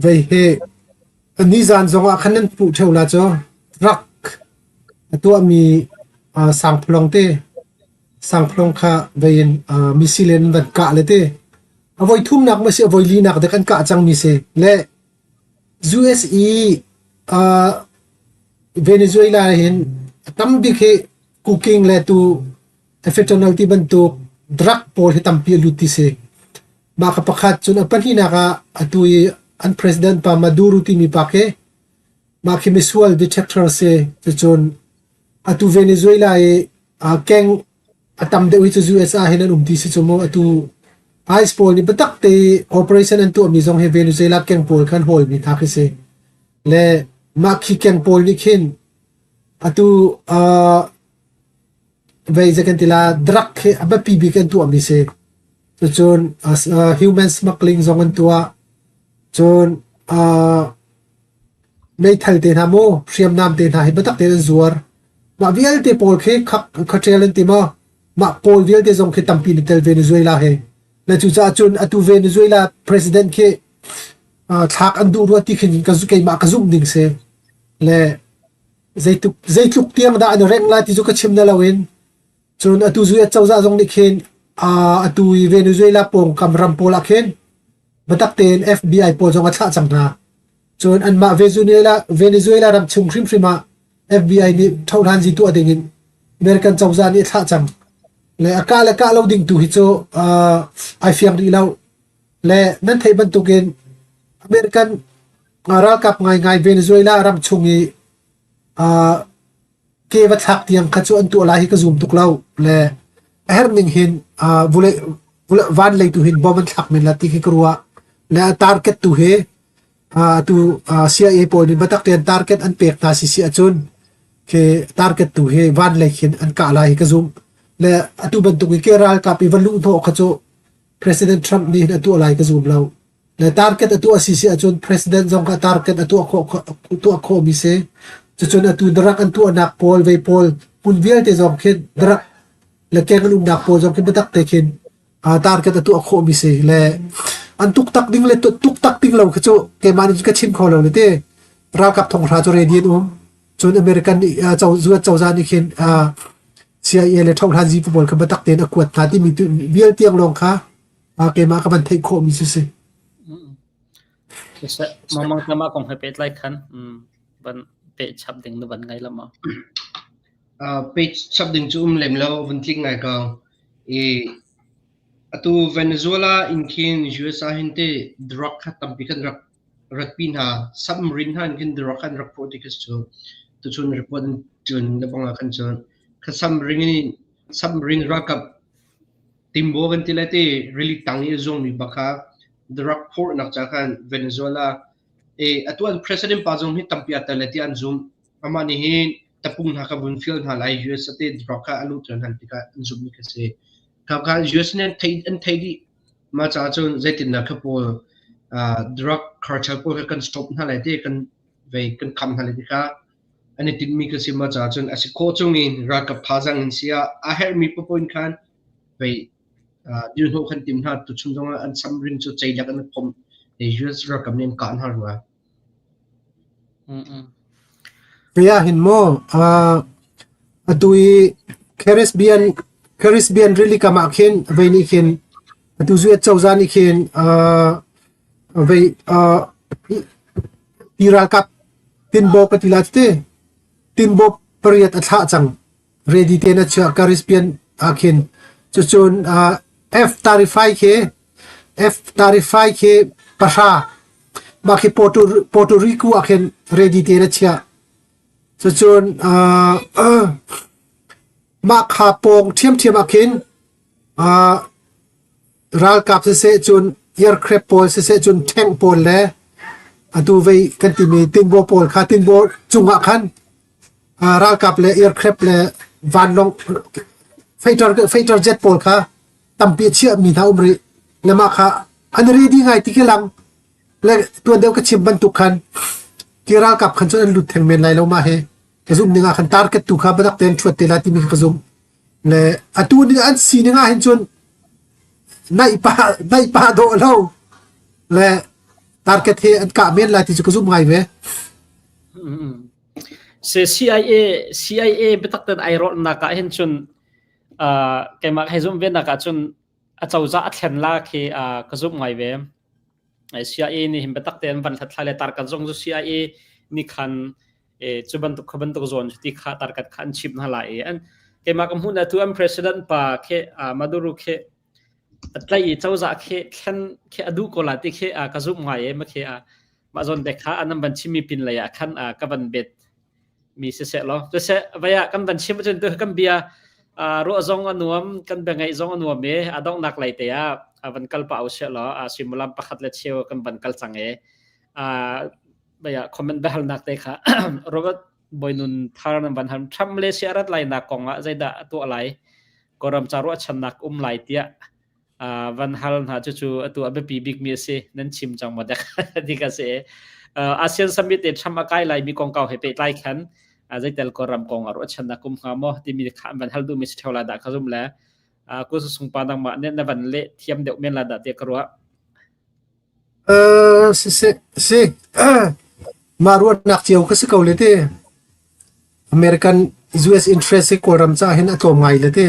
Vei hi nizan zongah khan nan hmuh ṭheo la cu rak a tuahmi sangphalawng te sangphalawng kha vei in missile in van kah le te a voi thumnak maw si a voi linak dek an kah cangmi si le US i Venezuela hin a tam bik hi cooking le tu fentanyl ti bantuk drug pawl hi tampi a lut ti si. Mah ka pakhat cun a pahnihnak ah atu i an president pa Maduro timi pa khi mah khi misual detector si. Cucun atu Venezuela i gang a tam deuh hi cu US ah hin an um ti si cu mu. Atu ICE pawl nih biatak te operation an tuahmi zong hi Venezuela gang pawl khan hawlmi hna khi si. Le mah khi gang pawl nih khin atu vei zei kan ti la drug hi a biapi bik an tuahmi si. Cucun human smuggling zong an tuah. Cun meithal te hna mu hriamnam te hna hi biatak tein an zuar. Mah vialte pawl khi khaṭel an ti maw? Mah pawl vialte zong khi tampi na tel Venezuela he. Na cucaah cun atu Venezuela president khi thlak an duh rua ti khin keimah ka zumh ding si. Le zeitluk zeitluk tiang dah an rengh lai ti cu ka chim na loin cun atu US cozah zong nih khin atu i Venezuela pawngkam ram pawl ah khin biatak tein FBI pawl zong a thlah cang hna. Cun anmah Venezuela Venezuela ram chung hrimhrim ah FBI nih thohlanzi tuah ding in American cozah nih a thlah cang. Le a kah le kah lo ding tu hi cu ai fiang rih lo. Le nan theih bantukin American ralkap ngaingai Venezuela ram chung i ke va thlak tiang kha cu an tuah lai hi ka zum tuk lo le a herh ning hin vulei van lei tu hin bom an thlak men la ti khi ka ruah le a target tu hi tu CIA pawl nih biatak tein target an pek hna si si ahcun khi target tu hi van lei khin an kah lai hi ka zum le atu bantuk i ke ralkap i va luh hnawh kha cu President Trump nih hin a tuah lai ka zum lo. Le target a tuah si si ahcun president zong kha target a tuah khawh tuah khawhmi si. Cucun atu drug an tuahnak pawl vei pawl hmun vialte zong khin drug le keng an umnak pawl zong khin biatak te khin target a tuah khawhmi si. Le an tuk tak ding le tuk tak ding lo khi cu keimah nih ka chim kho lo le te ralkap thonghra cu ready an um. Cun American nih US cozah nih khin CIA le thohlanzi pawl kha biatak tein a kuat hna timi vial tiang lawng kha keimah ka van theih khawhmi cu si. Mamang tama kong he pehtlai khan van pe chap ding na van ngai lama. Pe chap ding cu um lem lo vun tling ngai ko. I atu Venezuela in khin USA hin te drug kha tampi kan rak ratpi hna submarine hna in khin drug kha an rak phawh ti kha cu tuchun report in ṭuan le bang ah khan cun kha submarine in submarine ralkap timbo kan ti lai ti rili tang i a zuangmi bak kha drug phorhnak ca khan Venezuela e atu an president pa zong hi tampi a tel le ti an zum amah nih hin tapung hna kha vun fial hna lai US te drug kha a luh ter hna tikah an zumh mi kha si kha kha US nih an thei an thei dih Mah caah cun zeitindah kha pawl drug cartel pawl kha kan stop hna lai ti kan vei kan kham hna lai ti kha an i tinhmi kha si. Mah caah cun a si khawh chung in ralkap thazaang in si ah a herhmi paohpaoh in khan vei dirhnawh kan tim hna. Tuchun zongah an samring cu ceilak an i phomh i US ralkap nih an kah hna rua. Kei ah hin maw atu i Caribbean Caribbean rili kam ah khin vei nih khin. Atu US cozah nih khin vei ti ralkap tinbaw ka ti la tete tinbaw pariat a thlah cang. Ready tein a chiah Caribbean ah khin. Cucun F-35 khi F-35 khi pahra mah khi Puerto, Puerto Rico ah khin ready tein a chiah. Cucun mah kha pawng ṭhiamṭhiam ah khin ralkap siseh cun aircraft pawl siseh cun tank pawl le atu vei kan timi tinbaw pawl kha tinbaw cungah khan ralkap le aircraft le vanlawng fighter fighter jet pawl kha tampi a chiahmi hna um rih le mah kha an ready ngai ti khi lang le tuan deuh ka chim bantuk khan ki ralkap khan cun an lut theng men lai lo mah hi ka zumh ning ah khan target tu kha biatak tein ṭhuat te lai timi ka zumh. Le atu ning an sining ah hin cun naih pah naih pah dawh lo le target he an kah men lai ti cu ka zumh ngai ve. Se CIA CIA biatak ten ai rawlnak ah hin cun uh, keimah hei zumh ve nak ah cun a cozah a thlen la khi uh, ka zumh ngai ve. CIA nih hin biatak tein van hlathlai le tarkat zong cu CIA nih khan cu bantuk kha bantuk zawn cu ti kha tarkat kha an chim hna lai i an keimah ka hmuh na tu an president pa khi Maduro khi a tlaih i cozah khi thlen khi a duh ko la ti khi ka zumh ngai e ma khi mah zawn te kha an van chimmi pin lei ah khan ka van bet mi siseh law siseh vai ah kan van chim ahcun tu kan bia ruah zong a nuam kan bia ngaih zong a nuam i a donghnak lei te ah van kal pa usih law suimilam pakhat le cheu kan van kal cang i vai ah comment biahalnak te kha Robert Boinun thar nan van hal Trump Malaysia rat lai nak kong ah zeidah a tuah lai Kawlram ca ruahchannak um lai tiah van hal hna cucu atu a biapi bikmi a si nan chim cang maw dek ti ka si ASEAN summit e Trump a kai lai mi kongkau he pehtlai khan zeitel Kawlram kong a ruahchannak kum hnga maw timi kha an van hal duhmi si theo la dah ka zum le ku sung pa nangmah ne na van le thiam deuh men la dah ti ka ruah Si si si mah ruahnak cio ka si ko le te American US interest hi Kawlram ca hin a tlawm ngai le te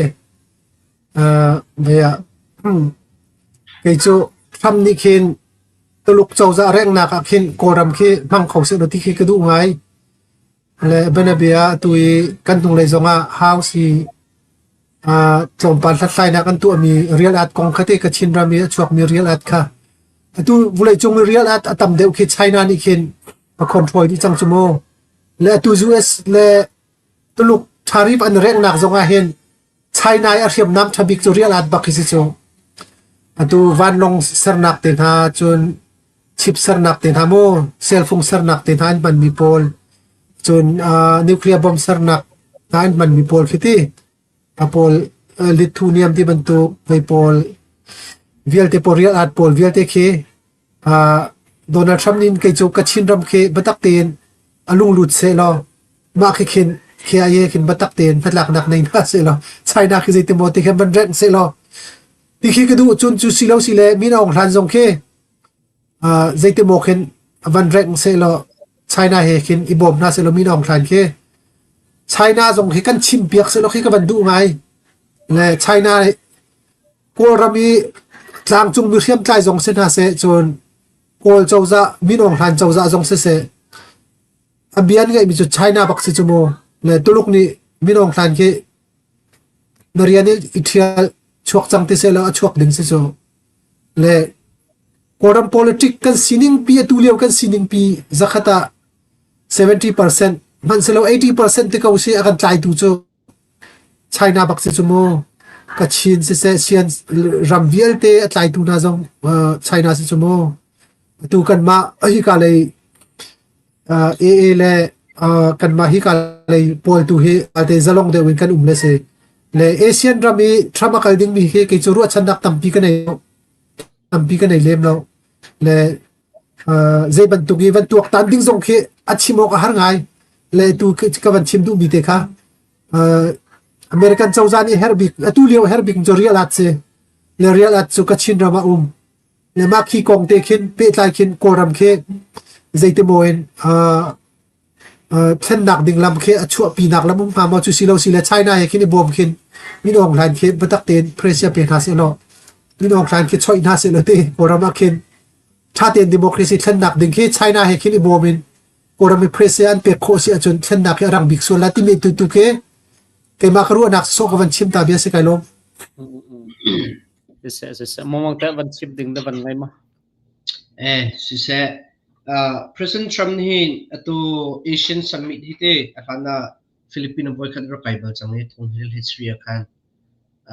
Kei cu Trump nih khin Tuluk cozah renghnak ah khin Kawlram khi hmang kho sehlaw ti khi ka duh ngai. Le bianabia atu i kan hnunglei zongah House hi tlawmpal hlathlainak an tuahmi real art kong kha te Kachin ram i a chuakmi real art kha atu vawleicung i real art a tam deuh khi China nih khin a control dih cang cu mu. Le atu US le Tuluk tariff an renghnak zongah hin China i a hriamnam ṭha bik cu rial at bak hi si cu. Atu vanlawng sernak te hna cun chip sernak te hna mu, cellphone sernak te hna an hmanmi pawl, cun uh, nuclear bomb sernak hna an hmanmi pawl khi ti. A pawl uh, lithium ti bantuk vei pawl vialte pawl rial at pawl vialte khi Uh, Donald Trump nih kei cu Kachin ram khi biatak tein a lunglut sehlaw mah khi khin KIA khin biatak tein hnatlaknak nei hna sehlaw China khi zeiti maw ti khin van rengh sehlaw ti khi ka duh cun cu si lo si le Min Aung Hlaing zong khi uh, zeiti maw khin van rengh sehlaw China he khin i bawm hna sehlaw Min Aung Hlaing khi China zong khi kan chim piak sehlaw khi ka van duh ngai le China Kawlram i tlangcungmi hriamtlai zong si hna seh, cun Kawl cozah, Min Aung Hlaing cozah zong siseh, a bia an ngeihmi cu China bak si cu mu. Le Tuluk nih Min Aung Hlaing khi na rian i i ṭhial chuak cang ti sehlaw a chuak ding si cu. Le Kawlram politic kan sining pi atu lio kan sining pi zakhat ah 70% hmanhsehlaw 80% ti ko si a kan tlaitu cu China bak si cu mu. Kachin siseh Sian ram vialte a tlaitu hna zong China si cu mu. Atu kanmah hika lei AA le kanmah hika lei pawl tu hi te zalong deuh in kan um le si. Le Asian ram i Trump a kal dingmi hi kei cu ruahchannak tampi ka nei tampi ka nei lem lo. Le zei bantuk i van tuaktan ding zong khi a chim awk a har ngai. Le tu ka van chim duhmi te kha American cozah nih herh bik atu lio herh bik cu real at si. Le real at cu Kachin ram ah um. Le mah khi kong te khin pehtlai khin Kawlram khi zeitimaw in thlennak ding lam khi a chuahpinak lam um hnga maw cu si lo si le China he khin i bawm khin Min Aung Hlaing khi biatak tein pressure pe hna seh law. Min Aung Hlaing khi choih hna seh ti Kawlram ah khin ṭha tein democracy thlennak ding khi China he khin i bawm in Kawlram i president an pek khawh si ahcun thlennak hi a rang bik sual lai timi tu tu khi keimah ka ruahnak sawh ka van chim ta bia si kai lawm. Siseh siseh mong te van chim ding da van ngai ma. Eh siseh uh, President Trump nih atu Asian Summit hi te a hlan ah Philippine voikhat rak kai bal cang i thong hil history ah khan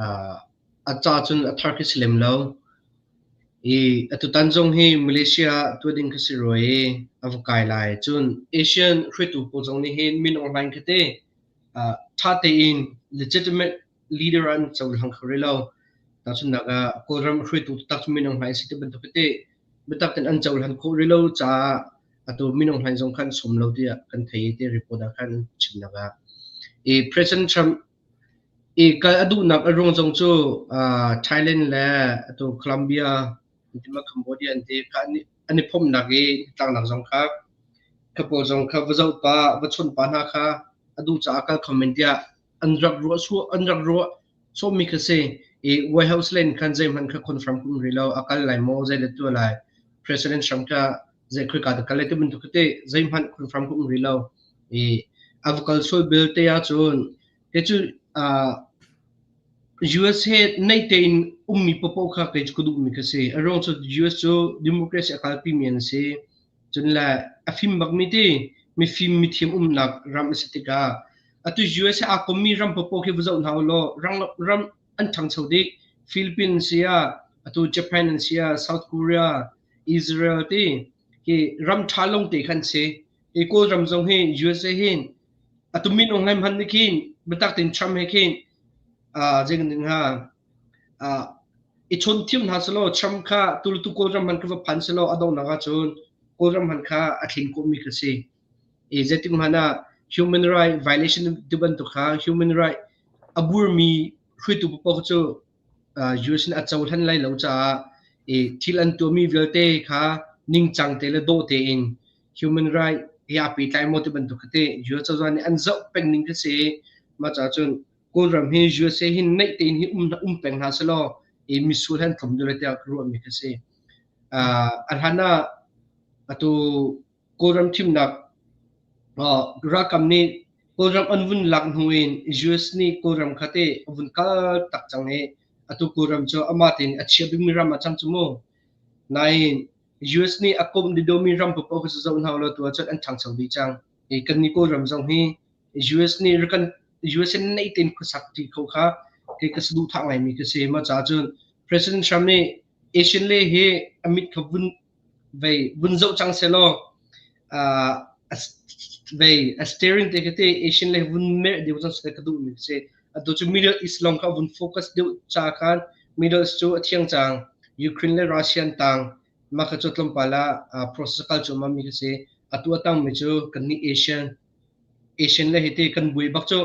uh, A ca cun a thar khi si lem lo. I atutan zong hi Malaysia ah tuah ding khi si rua i a va kai lai. Cun Asian hruaitu pawl zong nih hin min Aung Hlaing khi te ṭha tein legitimate leader an cohlang kho rih lo. Tahchunhnak ah Kawlram hruaitu taktak cu Min Aung Hlaing si ti bantuk khi te biatak tein an cohlan khawh rih lo caah atu Min Aung Hlaing zong khan sawm lo tiah kan thei i ti report ah khan an chimnak ah. I President Trump I kal a duhnak a ruang zong cu Thailand le atu Colombia an ti ma Cambodia an ti kha an i phomhnak i tlangnak zong kha kha pawl zong kha va zoh pah va chawnh pah hna kha a duh caah kal kho men tiah an rak ruah an rak ruah sawhmi kha si. I White House len khan zeihmanh kha confirm kum rih lo a kal lai maw zei le tuah lai President Trump kha zei khoi ka kal lai ti bantuk te zeihmanh confirm kum rih lo. I a va kal sual bel te ahcun Kei cu US he naih tein ummi paohpaoh kha kei cu ka duhmi ka si. A ruang cu US cu democracy a kalpimi an si. Cun le a fim bakmi ti mifim mithiam umnak ram a si tikah atu US he aa kommi ram paohpaoh khi va zoh hna u law ram an ṭhangcho dih. Philippines si ah, atu Japan an si ah, South Korea, Israel ti hi ram ṭha lawngte khan si. Hi Kawlram zong hi USA hin atu min Aung Hlaing hmanh nih khin biatak tein Trump he khin zei kan ti hnga i chawn thiam hna selaw Trump kha tu Kawlram hmanh kha va phan selaw a donghnak ahcun Kawlram hmanh kha a thlen khawhmi kha si. I zeitik hmanh ah human right violation ti bantuk kha human right a burmi hruaitu paoh cu US nih a cohlan lai lo caah i thil an tuahmi vialte kha ningcang te le dawh tein human right he aa pehtlai maw ti bantuk kha teh US cozah nih an zoh peng ning khi si. Mah caah cun Kawlram hi USA hi naih tein hi um, um peng hna selaw i misual he an tlawm deuh lai tiah ka ruahmi khi si. A hlan ah atu Kawlram thimnak ralkap nih Kawlram an vun lak hnu in US nih Kawlram kha teh a vun kal tak cang i atu Kawlram cu amah tein a chia bikmi ram ah cang cu mu. Nain US nih a komh didomi ram paoh kha zoh hna ulaw tu ahcun an ṭhangcho dih cang. Hi kannih Kawlram zong hi US nih kan US in naih tein khuasak ṭi kho kha kei ka saduhthah ngaimi ka si. Mah caah cun President Trump nih Asian le hi a mit kha vun vei vun zoh cang sehlaw uh, vei a steering te khi te Asian le vun merh deuh cang seh ka duhmi ka si. Atu cu Middle East lawng kha vun focus deuh ca khan Middle East cu a thiang cang. Ukraine le Russia an tang. Mah kha cu tlawmpal ah process a kal cuahmah mi kha si. Atu a tangmi cu kannih Asian Asian le hiti kan buai bak cu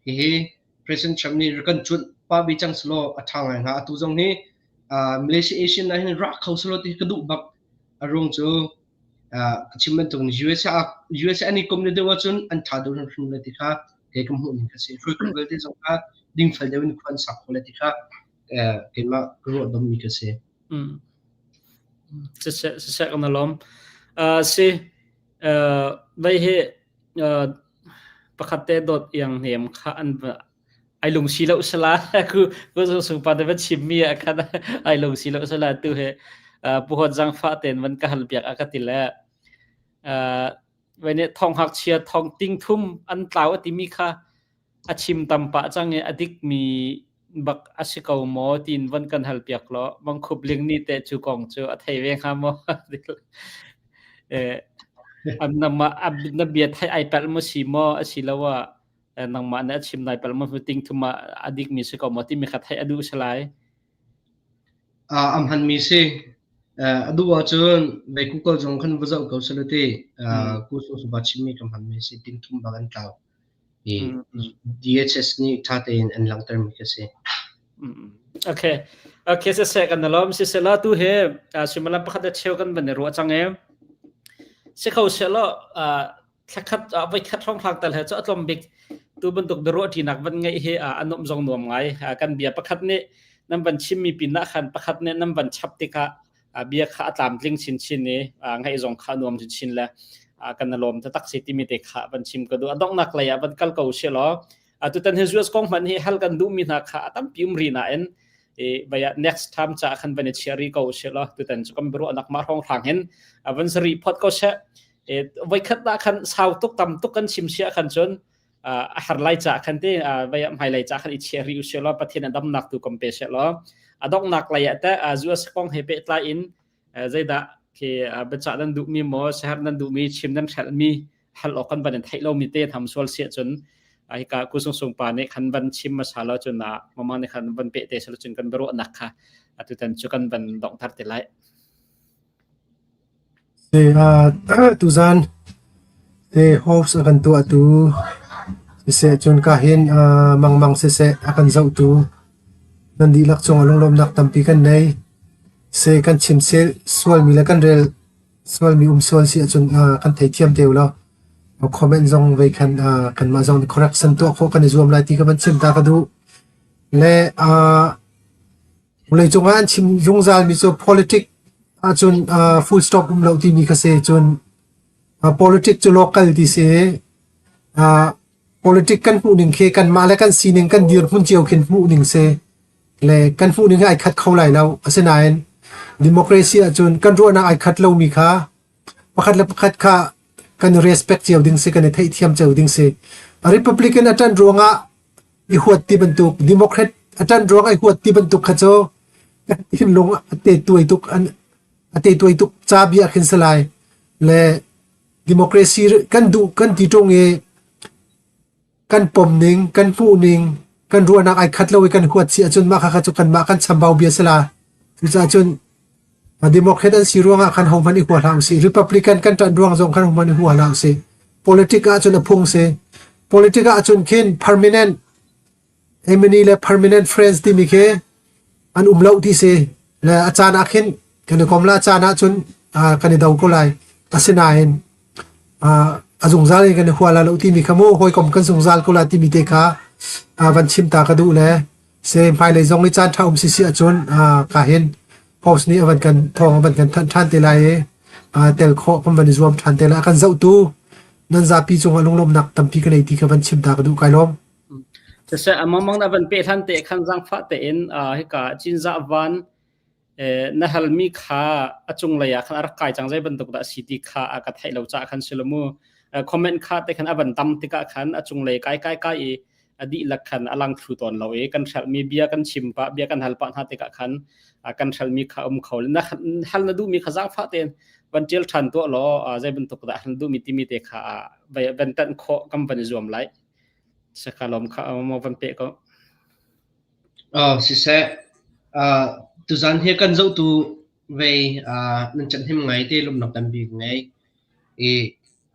hihi President Trump nih rak kan cuanh pah ve cang selaw a ṭha ngai hnga. Atu zong hi Malaysia Asian ah hin rak kho selaw ti ka duh bak. A ruang cu ka chim bantuk in USA USA an i kom le deuh ahcun an ṭha deuh hrimhrim lai ti kha kei ka hmuh ning kha si. Hruaitu vialte zong kha dingfel deuh in khua an sak khawh lai ti kha keimah ka ruah dommi ka si. Siseh siseh kan lawm. Si vei hi pakhat te dawt iang hnem kha an ai lung si lo sala ku ku sung pa te va chim mi ah khan ai lung si lo sala tu he puhot zang fa ten van ka hal piak a ka ti le vei thong hak chia thong ting thum an tlau ati mi kha a chim tam pah cang i a dikmi bak a si ko maw tiin von kan hal piak law Mangkhup Ling nih teh cu kong cu a thei ve hnga maw? Eh, nangmah na bia thei ai palh maw si maw asiloah nangmah nih a chim nai palh maw ting thum ah a dikmi si ko maw timi kha theih a duh si lai. A hmanmi si. A duh ahcun ve Google zong khan va zoh ko selaw ti ku su ba chimmi ka hmanmi si ting thum bak an tlau. I DHS nih ṭha tein an langhtermi khi a si. Okay. Okay, siseh kan lawm. Siseh la tu he suimilam pakhat le cheu kan van i ruah cang e. Si kho seh law thlakhat voi khat hrawng hlang tal he cu a tlawm bik tu bantuk biaruah ṭinak van ngeih hi a nuam zong nuam ngai. Kan bia pakhat nih Nan van chimmi pin ah khan pakhat nih nan van chap tikah bia kha a tlamtling chinchin i ngaih zong kha nuam chinchin le kan lawm taktak si timi te kha van chim ka duh. A donghnak lei ah van kal ko she law tutan hi US kong hmanh hi hal kan duhmi hna kha a tampi um ri nain i vaya next time cha khan van i chia ri ko she law tutan cu kan biaruahnak mah hrawng hrang hin van sari phot ko she. Voi khat da khan sau tuk tam tuk kan chim sia khan cun a har lai cha khan te vaya hmai lai cha khan i chia ri u she law Pathian a damnak tu kom pe she law a donghnak lei ah te US kong he pehtlai in zeidah khi biachah nan duhmi maw sehar nan duhmi chim nan hrelhmi hal awk kan van in theih lomi te tham sual sia cun hika kusung sung pa nih khan van chim hmasa lo cun mama nih khan van pe te selo cun kan biaruahnak kha atutan cu kan van donghter te lai. Se tuzan te host a kan tuahtu siseh cun ka hin mangmang siseh a kan zohtu nan dihlak cungah lunglawmhnak tampi kan nei. Se kan chim sualmi le kan rel sualmi um sual si ahcun kan theithiam te ulaw comment zong vei khan kanmah zong nih correction tuah khawh kan i zuam lai ti ka van chim ta ka duh. Le vawleicung ah an chim zungzalmi cu politic ahcun full stop um lo timi kha si. Cun politic cu local ti si. Politic kan hmuh ning khi kanmah le kan sining kan dirhmun cio khin hmuh ning si. Le kan hmuh ning hi ai khat kho lai lo. Asinain democracy ahcun kan ruahnak ai khat lomi kha pakhat le pakhat kha kan i respect cio ding si, kan i theihthiam cio ding si. Republican a ṭanh ruangah i huat ti bantuk, Democrat a ṭanh ruangah i huat ti bantuk kha cu kan thinlung a tetuai tuk an a tetuai tuk ca bia khin si lai. Le democracy kan duh kan ti ṭung i kan pom ning, kan hmuh ning, kan ruahnak ai khat lo i kan huat si ahcun mah kha cu kanmah kan chambau bia si la. Cucaah cun Democrat an si ruangah khan hohmanh i hua hlah usih. Republican kan ṭanh ruang zong khan hohmanh i hua hlah usih. Politic ahcun a phung si. Politic ahcun khin permanent enemy le permanent friends timi khi an um lo ti si. Le a caan ah khin kan i kom la caan ahcun kan i do ko lai. Asinain a zungzal in kan i hua la lo timi kha mu hawikom kan zungzal ko la timi te kha van chim ta ka duh le se hmailei zong i caan ṭha um si si ahcun ka hin post nih a van kan thawng a van kan thanh ṭhan te lai i tel khawh kan van i zuam ṭhan te lai. A kan zohtu nan zapi cungah lunglawmhnak tampi ka nei ti kha van chim ta ka duh kai lawm. Siseh amang na van pe hlan te khan zangfah tein hika Cinzah van na halmi kha a cunglei ah khan a rak kai cang zei bantuk dah si ti kha a ka theih lo caah khan si lo mu. Comment kha te khan a van tam tikah khan a cunglei kai kai kai i a dihlak khan a lang thlu tawn lo i kan hrelhmi bia kan chim pah bia kan hal pah hna tikah khan kan hrelhmi kha um kho na hal na duhmi kha zaangfah tein van ṭial ṭhan tuah law zei bantuk dah hal duhmi timi te kha van tanh khawh kan van i zuam lai saka lawm kha mo van pe ko. Siseh, tuzan hi kan zohtu vei nan ṭathnem ngai te lawmhnak tampi ka ngei. I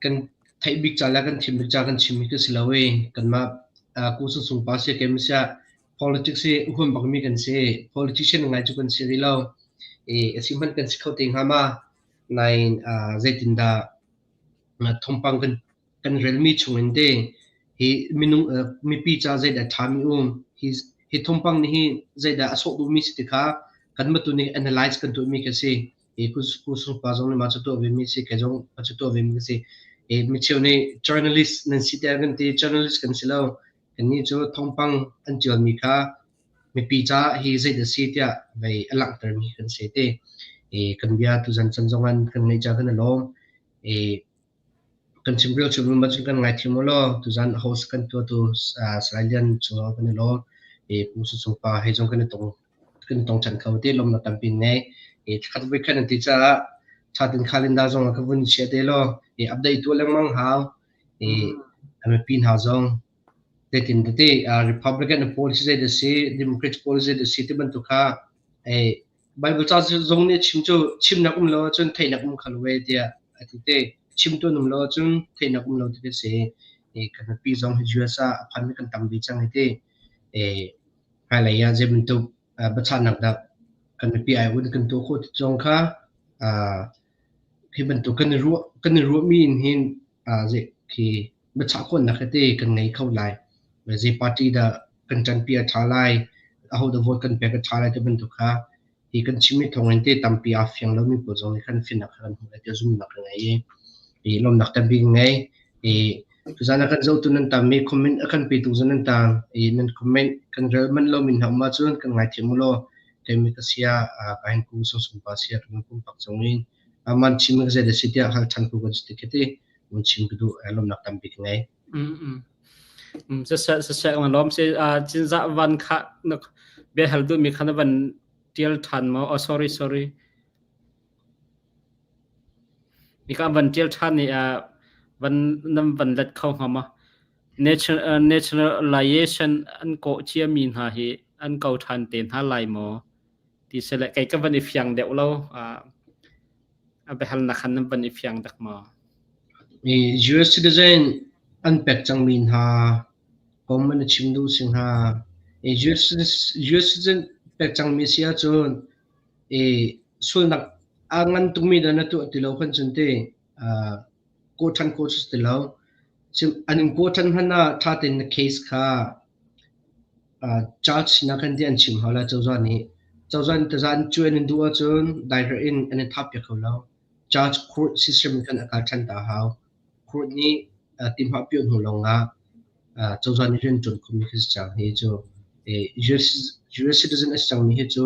kan theih bik ca le kan thim bik ca kan chimmi khi si lo i kanmah Ku Sung pa si kem siah politics hi huam bakmi kan si. Politician ngai cu kan si rih lo. I a si hmanh kan si kho te hnga ma? Nain zeitindah thawngpang kan kan relmi chungin te hi minung mipi ca zeidah ṭhami um hi hi thawngpang nih hi zeidah a sawh duhmi si ti kha kanmah tu nih analyze kan tuahmi khi si. Hi ku sung pa zong nih mah cu tuah vemi si kei zong mah cu tuah vemi ka si. I micheu nih journalist nan si tiah kan ti journalist kan si lo. Kannih cu thawngpang an ṭialmi kha mipi caah hi zeidah si tiah vei a langhtermi kan si ti. I kan bia tuzan chan zong an kan ngeih ca kan i lawm. I kan chim ril chim ma cun kan ngaithiam u law tuzan host kan tuahtu Salai Lian cungah kan i lawm. I Pu Su Cung pa he zong kan i tong kan i tong ṭhan kho te lawmnak tampi ngei. I thlakhat voi khat an ti caah thatin calendar zong ka vun chia te law i update tuah lengmang hau. I mipi hna zong zeitin tete Republican policy zei dah si Democrat policy zei dah si ti bantuk kha Bible ca zong nih chim cu chimnak um lo ahcun theihnak um kho lo e tiah a ti te. Chimtu an um lo ahcun theihnak um lo ti si. Kan mipi zong hi US ah a phanmi kan tam ve cang hi ti. Hmailei ah zei bantuk biachahnak dah kan mipi ai-un kan tuah khawh ti zong kha hi bantuk kan i ruahmi in hin khi biachah khawhnak tete kan ngei kho lai. Zei party dah kan ṭanpi a ṭha lai. Aho dah vote kan pek a ṭha lai ti bantuk kha hi kan chimmi thawngin te tampi aa fiang lomi pawl zong nih khan finnak kha kan hmuh lai tiah zumhnak ka ngei i i lawmhnak tampi ka ngei. I tuzaan a kan zohtu nan tam i comment a kan petu zong nan tam i nan comment kan rel manh lomi hna um ahcun kan ngaithiam u law keimi ka sia ka hin ku sungsung pa sia kan pumpak zong in aman chim ka zei da si tiah hal ṭhan ku kan si ti khi ti mun chim ka duh lawmhnak tampi ka ngei. Siseh siseh nga lawm si cinzah van kha na bia hal duhmi kha na van tial ṭhan maw? Oh sorry sorry. Nika van tial ṭhan i van nan van let kho hnga maw? Nationalization an kawh ciami hna hi an ko ṭhan te hna lai maw? Ti sile kei ka van i fiang deuh lo. A biahalnak khan nan van i fiang dak maw? US citizen an pek cangmi hna kong an chim duh si hnga. US citizen pek cangmi si ahcun sualnak a ngan tukmi dah na tuah ti lo khan cun te kawh ṭhan khawh cu si ti lo. An in kawh ṭhan hmanh ah ṭha tein na case kha Judge sinah khan ti an chim hau lai cozah nih. Cozah nih taza an cuai an in duh ahcun daireh in an i thap piak kho lo. Judge court system in khan a kal ṭhan ta hau. Court nih timhah piah hnu lawngah cozah nih rian ṭuan khomi khi si cang. Hi cu US, US citizen a si cangmi hi cu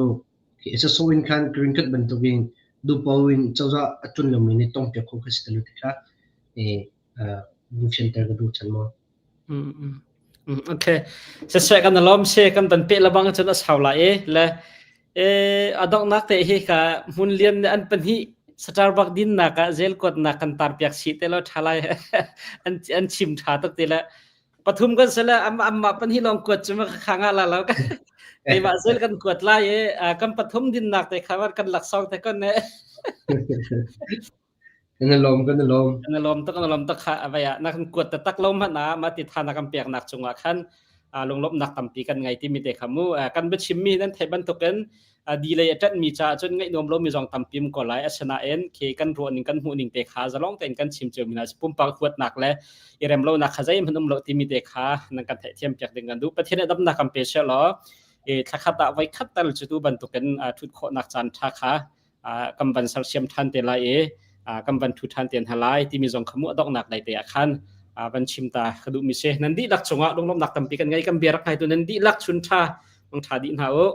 sasawh in khan green card bantukin duhpaoh in cozah a ṭuan lomi nih tong piak khawh khi si ti lo tikah fianter ka duh chan maw? Okay. Siseh kan lawm si kan van peh lebang cun a sau lai i le a donghnak te hi ka hmun lian nih an pahnih Starbucks dinnak ah zel kuatnak kan tar piak si te lo tha lai an an chim tha tuk ti le pathum kan sele am amma pahnih lawng kuat cu ma kha nga la lo keimah zel kan kuat lai i kan pathum dinnak te kha kan laksawng te kon ne Kan i lawm, kan i lawm. Kan i lawm tuk, kan i lawm tuk kha avei ah na kan kuat taktak lo hmanh ah mah ti tha na kan peknak cungah khan lunglawmhnak tampi kan ngei timi te kha mu kan biachimmi nan theih bantukin di lei a ṭanhmi caah cun ngaih nuam lomi zong tampi um ko lai asinain khi kan ruah ning kan hmuh ning te kha zalong tein kan chim cio mi hna pumpak huatnak le i rem lonak kha zeihmanh um lo timi te kha nan kan theihthiam piak ding kan duh Pathian nih damnak kan pe seh law thlakhat ah voi khat tal cu tu bantukin ṭhut khawhnak caan ṭha kha kan van sersiam ṭhan te lai i kan van ṭhu ṭhan te hna lai timi zong kha mu a donghnak lei te ah khan van chim ta ka duhmi si nan dihlak cungah lunglawmhnak tampi kan ngei kan bia rak ngai tu nan dihlak chun ṭha mang ṭha dih hna u.